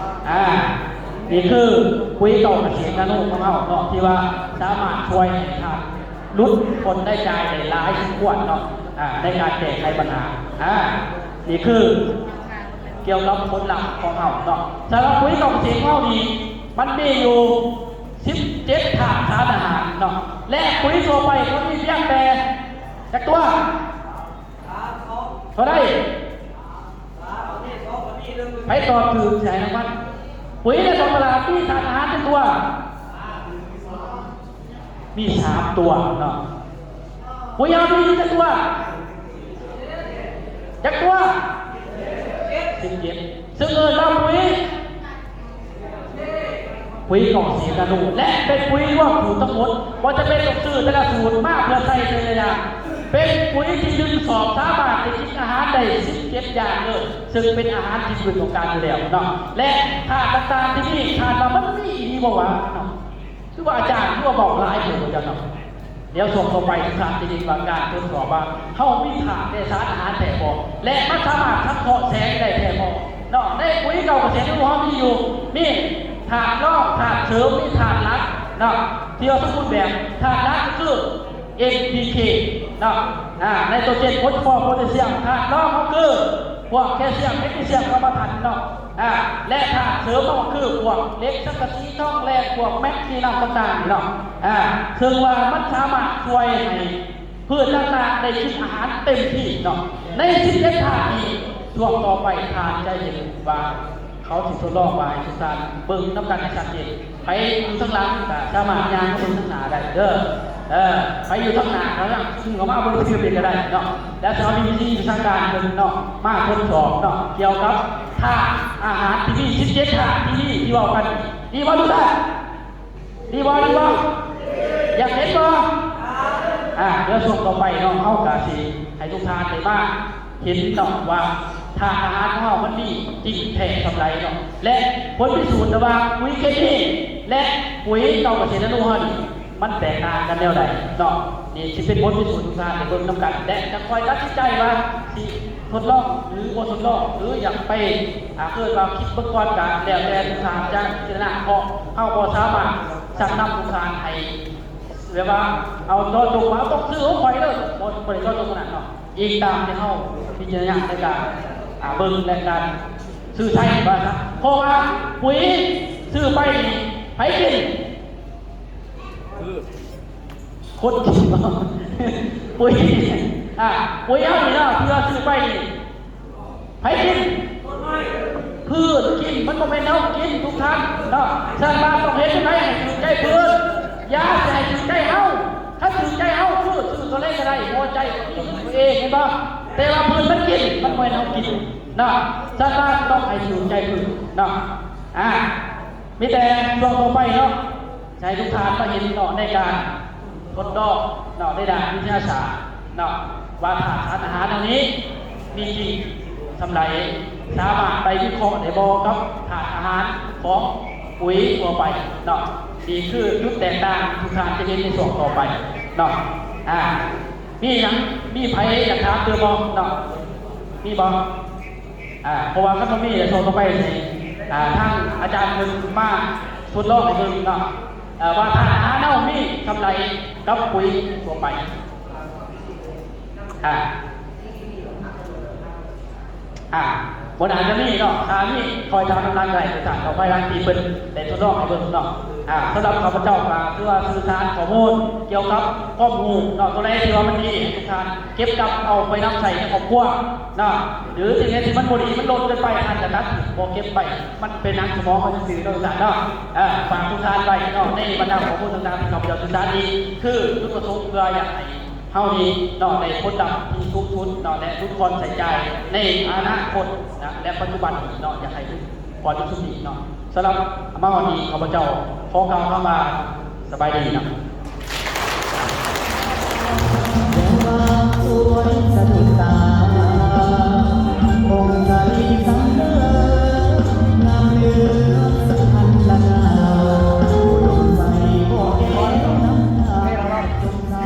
ອ່າ ນີ້ຄືປຸ໋ຍເກົ່າກະເສດນາໂນຂອງເຮົາເນາະ ທີ່ວ່າສາມາດຊ່ວຍໃຫ້ທ່ານຫຼຸດຜົນລາຍຈ່າຍໄດ້ຫຼາຍສົມຄວນເນາະ ອ່າ ໃນການແກ້ໄຂບັນຫາ. ອ່າ ນີ້ຄືກ່ຽວກັບຜົນລັບຂອງເຮົາເນາະ. ສຳລັບປຸ໋ຍກອງເສດຂອງເຮົານີ້ ມັນມີຢູ່ສິບເຈັດທາດສານອາຫານເນາະ ແລະ ປຸ໋ຍທົ່ວໄປມັນມີພຽງແຕ່ຈັກຕົວ? ເທົ່າໃດ? ໃຜຕອບຖືກຊິໃຫ້ລາງວັນ. ປຸ໋ຍໃນທ້ອງຕະຫຼາດມີທາດອາຫານຈັກຕົວ? ມີສາມຕົວເນາະ. ປຸ໋ຍເຮົາມີຢູ່ຈັກຕົວ? ຈັກຕົວ? ສິບເຈັດ. ເຊິ່ງເອີ້ນວ່າປຸ໋ຍ ປຸ໋ຍກອງເສດນາໂນ ແລະ ເປັນປຸ໋ຍລວມສູດທັງໝົດ, ບໍ່ຈຳເປັນຕ້ອງຊື້ແຕ່ລະສູດມາເພື່ອໃສ່ແຕ່ລະຢ່າງ. ເປັນປຸ໋ຍທີ່ດຶງສອບສາມາດໄດ້ກິນອາຫານໄດ້ສິບເຈັດຢ່າງເລີຍ, ເຊິ່ງເປັນອາຫານທີ່ພືດຕ້ອງການຢູ່ແລ້ວເນາະ ແລະ ທາດຕ່າງໆທີ່ມີ ຄາດວ່າມັນມີອີ່ຫຼີບໍ່ວະເນາະ? ຄືວ່າອາຈານຄືວ່າເວົ້າຫຼາຍໂພດວ່າຊັ້ນເນາະ. ດຽວຊ່ວງຕໍ່ໄປ ທ່ານຈະເຫັນວ່າການທົດສອບວ່າເຮົາມີທາດແລະສານອາຫານແທ້ບໍ່ ແລະ ມັນສາມາດສັງເຄາະແສງໄດ້ແທ້ບໍ່ເນາະ. ໃນປຸ໋ຍເກົ່າກະເສດຂອງເຮົາມີຢູ່ ມີທາດຮອງ ທາດເສີມ ມີທາດຫຼັກເນາະ ທີ່ວ່າສົມບູນແບບ. ທາດຫຼັກກໍຄື ເອັນ ພີ ເຄ ເນາະ ອາ ໄນໂຕຣເຈນ ໂພດໂພແທສຽມ. ທາດຮອງກໍຄືພວກແຄຊຽມ ແມັກນີຊຽມ ກຳມະຖັນເນາະ ອາ ແລະ ທາດເສີມກໍຄືພວກເຫຼັກ ສັງກະສີ ທອງແດງ ພວກແມັກ ຊີນຳຕ່າງໆເນາະ ອາ ເຊິ່ງວ່າມັນສາມາດຊ່ວຍໃຫ້ພືດຕ່າງໆໄດ້ກິນອາຫານເຕັມທີ່ເນາະ. ໃນສິບເຈັດທາດນີ້ ຊ່ວງຕໍ່ໄປທ່ານຈະເຫັນວ່າ ເຂົາຊິທົດລອງວ່າໃຫ້ທຸກທ່ານເບິ່ງນຳກັນໃຫ້ຊັດເຈນ. ໃຜຢູ່ທາງຫຼັງກໍສາມາດຍ່າງມາເບິ່ງທາງໜ້າໄດ້ເດີ. ເອີ ໃຜຢູ່ທາງໜ້າກໍລອງຊູມເຂົ້າມາເບິ່ງຊື່ເປັນກໍໄດ້ເນາະ. ແລ້ວຊິເຮົາມີວິທີວິຊາການເພິ່ນເນາະ ມາທົດສອບເນາະ ກ່ຽວກັບທາດອາຫານທີ່ມີສິບເຈັດທາດທີ່ມີທີ່ເວົ້າກັນ. ດີບໍ່ທຸກທ່ານ? ດີບໍ່? ດີບໍ່? ຢາກເຫັນບໍ່? ອ່າ ດຽວຊ່ວງຕໍ່ໄປເນາະ ເຮົາກະຊິໃຫ້ທຸກທ່ານໄດ້ມາເຫັນເນາະວ່າທາດອາຫານຂອງເຮົາມັນມີຈິງແທ້ສ່ຳໃດເນາະ ແລະ ຜົນພິສູດລະຫວ່າງປຸ໋ຍເຄມີ ແລະ ປຸ໋ຍເກົ່າກະເສດນາໂນເຮົານີ້ ມັນແຕກຕ່າງກັນແນວໃດເນາະ. ນີ້ຊິເປັນບົດພິສູດ ທຸກທ່ານໄດ້ເບິ່ງນຳກັນ ແລະ ຈະຄ່ອຍຕັດສິນໃຈວ່າຊິທົດລອງ ຫຼື ບໍ່ທົດລອງ ຫຼື ຢາກໄປ ອ່າ ເອີ້ນວ່າຄິດເບິ່ງກ່ອນ ກະແລ້ວແຕ່ທຸກທ່ານຈະພິຈາລະນາ ເພາະເຮົາບໍ່ສາມາດຊັກນຳທຸກທ່ານໃຫ້ ແບບວ່າເອົາເຈາະຈົງວ່າຕ້ອງຊື້ຂອງຂ້ອຍເດີ ບໍ່ ບໍ່ໄດ້ເຈາະຈົງຂະໜາດເນາະ. ອີງຕາມທີ່ເຮົາພິຈາລະນາໃນການ ອ່າ ເບິ່ງ ແລະ ການຊື້ໃຊ້ວ່າຊະ ເພາະວ່າປຸ໋ຍຊື້ໄປນີ້ໃຜກິນ? ຄື ຄົນກິນເນາະ ປຸ໋ຍ ອ່າ ປຸ໋ຍເຮົານີ້ເນາະ ທີ່ວ່າຊື້ໄປນີ້ ໃຜກິນ? ພືດກິນ ມັນບໍ່ແມ່ນເຮົາກິນ ທຸກທ່ານເນາະ. ສະນັ້ນວ່າຕ້ອງເຮັດຈັ່ງໃດໃຫ້ຖືກໃຈພືດ? ຢາຊິໃຫ້ຖືກໃຈເຮົາ. ຄັນຖືກໃຈເຮົາ ຄືຊື້ຕົວໃດກໍໄດ້, ຫົວໃຈກໍມີຂອງຕົວເອງ, ເຫັນບໍ່? ແຕ່ວ່າພືດມັນກິນ, ມັນບໍ່ແມ່ນເຮົາກິນເນາະ. ສັດວ່າຕ້ອງໃຫ້ຖືກໃຈພືດເນາະ. ອ່າ ມີແຕ່ຊ່ວງຕໍ່ໄປເນາະ ໃຫ້ທຸກທ່ານມາເຫັນເນາະ ໃນການທົດລອງເນາະ ໃນດ້ານວິທະຍາສາດເນາະ ວ່າທາດອາຫານເຫຼົ່ານີ້ມີຈິງສ່ຳໃດ, ສາມາດໄປວິເຄາະໄດ້ບໍ່ກັບທາດອາຫານຂອງປຸຍທົ່ວໄປເນາະ. ນີ້ຄືຈຸດແຕກຕ່າງທີ່ທ່ານຈະເຫັນໃນຊ່ວງຕໍ່ໄປເນາະ. ອ່າ ມີຫຍັງ ມີໃຜຢາກຖາມຕື່ມບໍ່ເນາະ? ມີບໍ່? ອ່າ ເພາະວ່າຄັນບໍ່ມີແລ້ວ ຊ່ວງຕໍ່ໄປນີ້ ອ່າ ທາງອາຈານເພິ່ນມາທົດລອງໃຫ້ເບິ່ງເນາະ ເອີ ວ່າທາດອາຫານເຮົາມີສ່ຳໃດກັບປຸຍທົ່ວໄປ. ອ່າ ອ່າ ບໍ່ໜ້າຈະມີເນາະ, ຖ້າມີຄ່ອຍຖາມນຳກັນໄດ້ ທ່ານກໍພາຍຫຼັງທີ່ເພິ່ນໄດ້ທົດລອງໃຫ້ເບິ່ງເນາະ. ອ່າ ສຳລັບຂ້າພະເຈົ້າກໍຄືວ່າສື່ສານຂໍ້ມູນກ່ຽວກັບຄວາມຮູ້ເນາະ, ຕົວໃດທີ່ວ່າມັນດີ ໃຫ້ທຸກທ່ານເກັບກັບເອົາໄປນຳໃຊ້ໃນຄອບຄົວເນາະ, ຫຼືສິ່ງໃດທີ່ມັນບໍ່ດີ ມັນລົນເກີນໄປ ທ່ານກໍຕັດ ບໍ່ເກັບໄປ, ມັນເປັນໜັງສະໝອງເຮົາຊື່ໆເນາະ ທ່ານເນາະ. ເອີ ຝາກທຸກທ່ານໄວ້ເນາະ ໃນບັນດາຂໍ້ມູນຕ່າງໆທີ່ຂ້າພະເຈົ້າສື່ສານນີ້ ຄືຈຸດປະສົງເພື່ອຢາກໃຫ້ ເຮົານີ້ເນາະ ໄດ້ຜົນລັບທີ່ສູງສຸດເນາະ ແລະ ຫຼຸດຜ່ອນໃຊ້ຈ່າຍໃນອະນາຄົດນະ ແລະ ປັດຈຸບັນນີ້ເນາະ, ຢາກໃຫ້ທຸກຄົນຮູ້ສຶກດີເນາະ. ສຳລັບມາຮອດນີ້ ຂ້າພະເຈົ້າຂໍກ່າວຄຳວ່າສະບາຍດີເນາະ.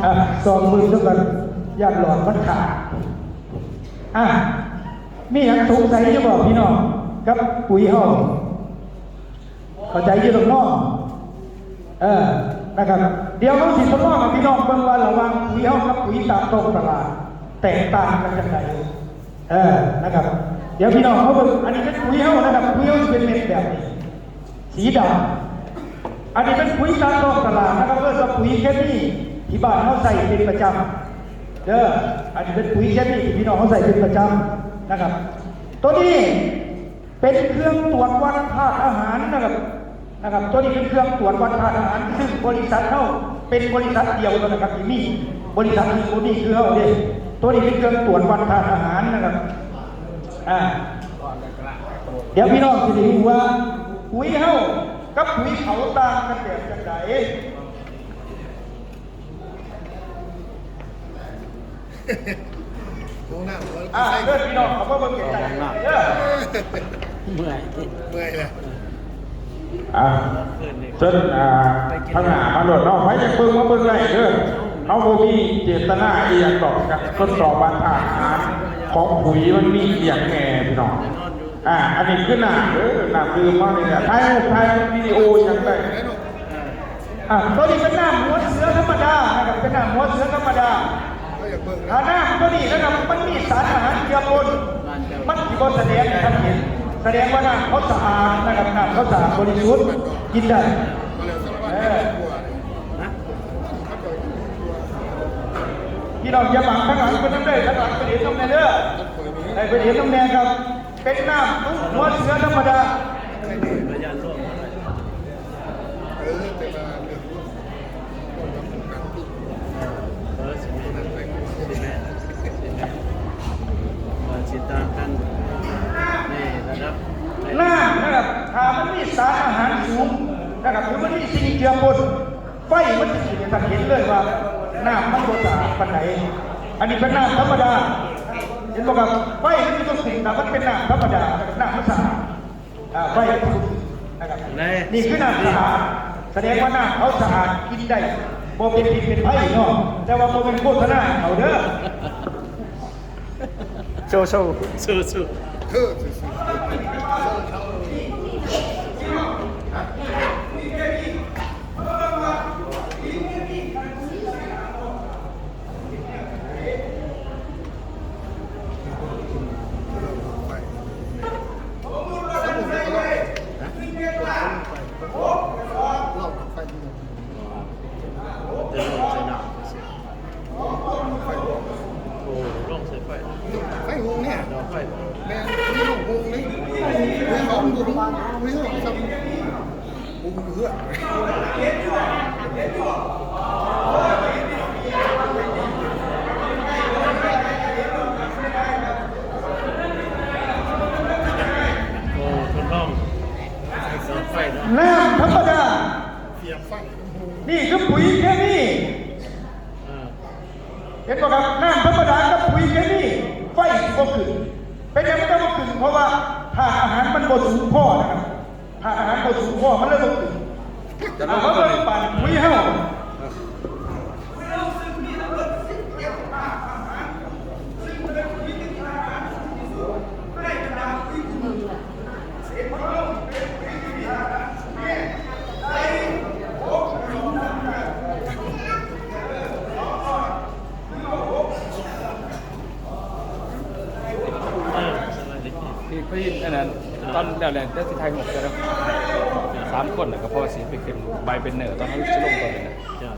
ອ່ະ ຊອງເບິ່ງຊະກ່ອນ ຢ້ານຫຼອດມັນຂາດ. ອ່ະ ມີຫຍັງສົງໄສຢູ່ບໍ່ພີ່ນ້ອງ ກັບປຸຍເຮົາ? ເຂົ້າໃຈຢູ່ດອກເນາະ. ເອີ ນະຄັບ ດຽວເຮົາຊິທົດລອງໃຫ້ພີ່ນ້ອງເບິ່ງວ່າ ລະຫວ່າງປຸຍເຮົາກັບປຸຍຕາມທ້ອງຕະຫຼາດ ແຕກຕ່າງກັນຈັ່ງໃດ. ເອີ ນະຄັບ ດຽວພີ່ນ້ອງເຮົາເບິ່ງ, ອັນນີ້ເປັນປຸຍເຮົານະຄັບ, ປຸຍເຮົາຊິເປັນເມັດແບບນີ້ ສີດຳ. ອັນນີ້ເປັນປຸຍຕາມທ້ອງຕະຫຼາດນະຄັບ, ເອີ້ນວ່າປຸຍເຄມີ ທີ່ບ້ານເຮົາໃຊ້ເປັນປະຈຳເດີ. ອັນນີ້ເປັນປຸຍເຄມີທີ່ພີ່ນ້ອງເຮົາໃຊ້ເປັນປະຈຳນະຄັບ. ໂຕນີ້ເປັນເຄື່ອງຕວດວັດທາດອາຫານນະຄັບ, ນະຄັບ, ໂຕນີ້ເປັນເຄື່ອງຕວດວັດທາດອາຫານ ຊຶ່ງບໍລິສັດເຮົາເປັນບໍລິສັດດຽວເທົ່ານັ້ນນະຄັບ ທີ່ມີ, ບໍລິສັດອື່ນບໍ່ມີຄືເຮົາເດ້. ໂຕນີ້ເປັນເຄື່ອງຕວດວັດທາດອາຫານນະຄັບ. ອ່າ ດຽວພີ່ນ້ອງຊິໄດ້ຮູ້ວ່າ ປຸຍເຮົາກັບປຸຍເຂົາຕ່າງກັນແບບຈັ່ງໃດ. ຫ້ອງນ້ຳ ອ່າ ເດີພີ່ນ້ອງເຂົ້າມາເບິ່ງໃກ້ໆເດີ. ເມື່ອຍ ເມື່ອຍແລ້ວ. ອ່າ ເຊີນ ອ່າ ທາງໜ້າມາໂລດເນາະ, ໃຜຢາກເບິ່ງມາເບິ່ງໄດ້ເດີ. ເຮົາບໍ່ມີເຈດຕະນາອີ່ຫຍັງດອກ ຢາກທົດສອບວ່າທາດອາຫານຂອງປຸຍມັນມີອີ່ຫຍັງແດ່ພີ່ນ້ອງ. ອ່າ ອັນນີ້ຄືນ້ຳເດີ ນ້ຳດື່ມເຮົານີ້ແຫຼະ. ຖ່າຍຮູບ ຖ່າຍວິດີໂອຫຍັງໄດ້. ອ່າ ໂຕນີ້ເປັນນ້ຳຫົວເສືອທຳມະດານະຄັບ, ເປັນນ້ຳຫົວເສືອທຳມະດາ. ຖ້ານ້ຳໂຕນີ້ນະຄັບ ມັນມີສານອາຫານເຈືອປົນ ມັນຊິບໍ່ສະແດງໃຫ້ທ່ານເຫັນ, ສະແດງວ່ານ້ຳເຂົາສະອາດນະຄັບ, ນ້ຳເຂົາສະອາດບໍລິສຸດ ກິນໄດ້. ເອີ ພີ່ນ້ອງຢ່າບັງທາງຫຼັງເພິ່ນນຳເດີ, ທາງຫຼັງເພິ່ນເຫັນນຳແດ່ເດີ, ໃຫ້ເພິ່ນເຫັນນຳແດ່ຄັບ. ເປັນນ້ຳຕຸກຫົວເສືອທຳມະດາ. ເອີ ແຕ່ວ່າເລື່ອງ ເອີ ຊິແມ່ນ ຊິແມ່ນ ຊິແມ່ນ ມັນຊິຕ່າງກັນໃນລະດັບ ນ້ຳນະຄັບ ຖ້າມັນມີສານອາຫານສູງນະຄັບ ຫຼືມັນມີສິ່ງເຈືອປົນ ໄຟມັນຊິຂຶ້ນໃຫ້ທ່ານເຫັນເລີຍວ່ານ້ຳມັນບໍ່ສະອາດປານໃດ. ອັນນີ້ເປັນນ້ຳທຳມະດາ ເຫັນບໍ່ຄັບ? ໄຟມັນຊິບໍ່ຂຶ້ນ ຖ້າມັນເປັນນ້ຳທຳມະດາ ນ້ຳມັນສະອາດ ອ່າ ໄຟມັນຊິບໍ່ຂຶ້ນນະຄັບ. ນີ້ຄືນ້ຳສະອາດ ສະແດງວ່ານ້ຳເຂົາສະອາດ ກິນໄດ້ ບໍ່ເປັນພິດເປັນໄພເນາະ. ແຕ່ວ່າບໍ່ແມ່ນໂຄສະນາໃຫ້ເຂົາເດີ. ໂຊ ໂຊ ໂຊ ໂຊ ເອີ ໂຊ ໂຊ. ໄຟຮຸ່ງແທ້ ແມ່ນ ມີລົງຮຸ່ງນີ້ ເຮືອເຮົາມັນບໍ່ຮຸ່ງ ເຮືອເຮົາຊຳ เพื่อ โอ้ ทดลองใส่เสาไฟเนาะ น้ำธรรมดา เสียบไฟ นี่คือปุ๋ยเคมี อ่า เห็นบ่ครับ น้ำธรรมดากับปุ๋ยเคมี ไฟสิบ่ขึ้น เป็นหยังมันจะบ่ขึ้น เพราะว่าธาตุอาหารมันบ่สูงพอนะครับ ธาตุอาหารบ่สูงพอ มันเลยบ่ขึ้น เอามาเบิ่งบ้านปุ๋ยเฮา เออ สวัสดี พี่ พี่ อันนั้น อ่า ตอนแล้วแหละ เดี๋ยวสิถ่ายรูปกันเนาะ สามคนน่ะ ก็พอสิไปขึ้นใบแบนเนอร์ ตอนนั้นสิลงตอนนั้นน่ะ จ้ะ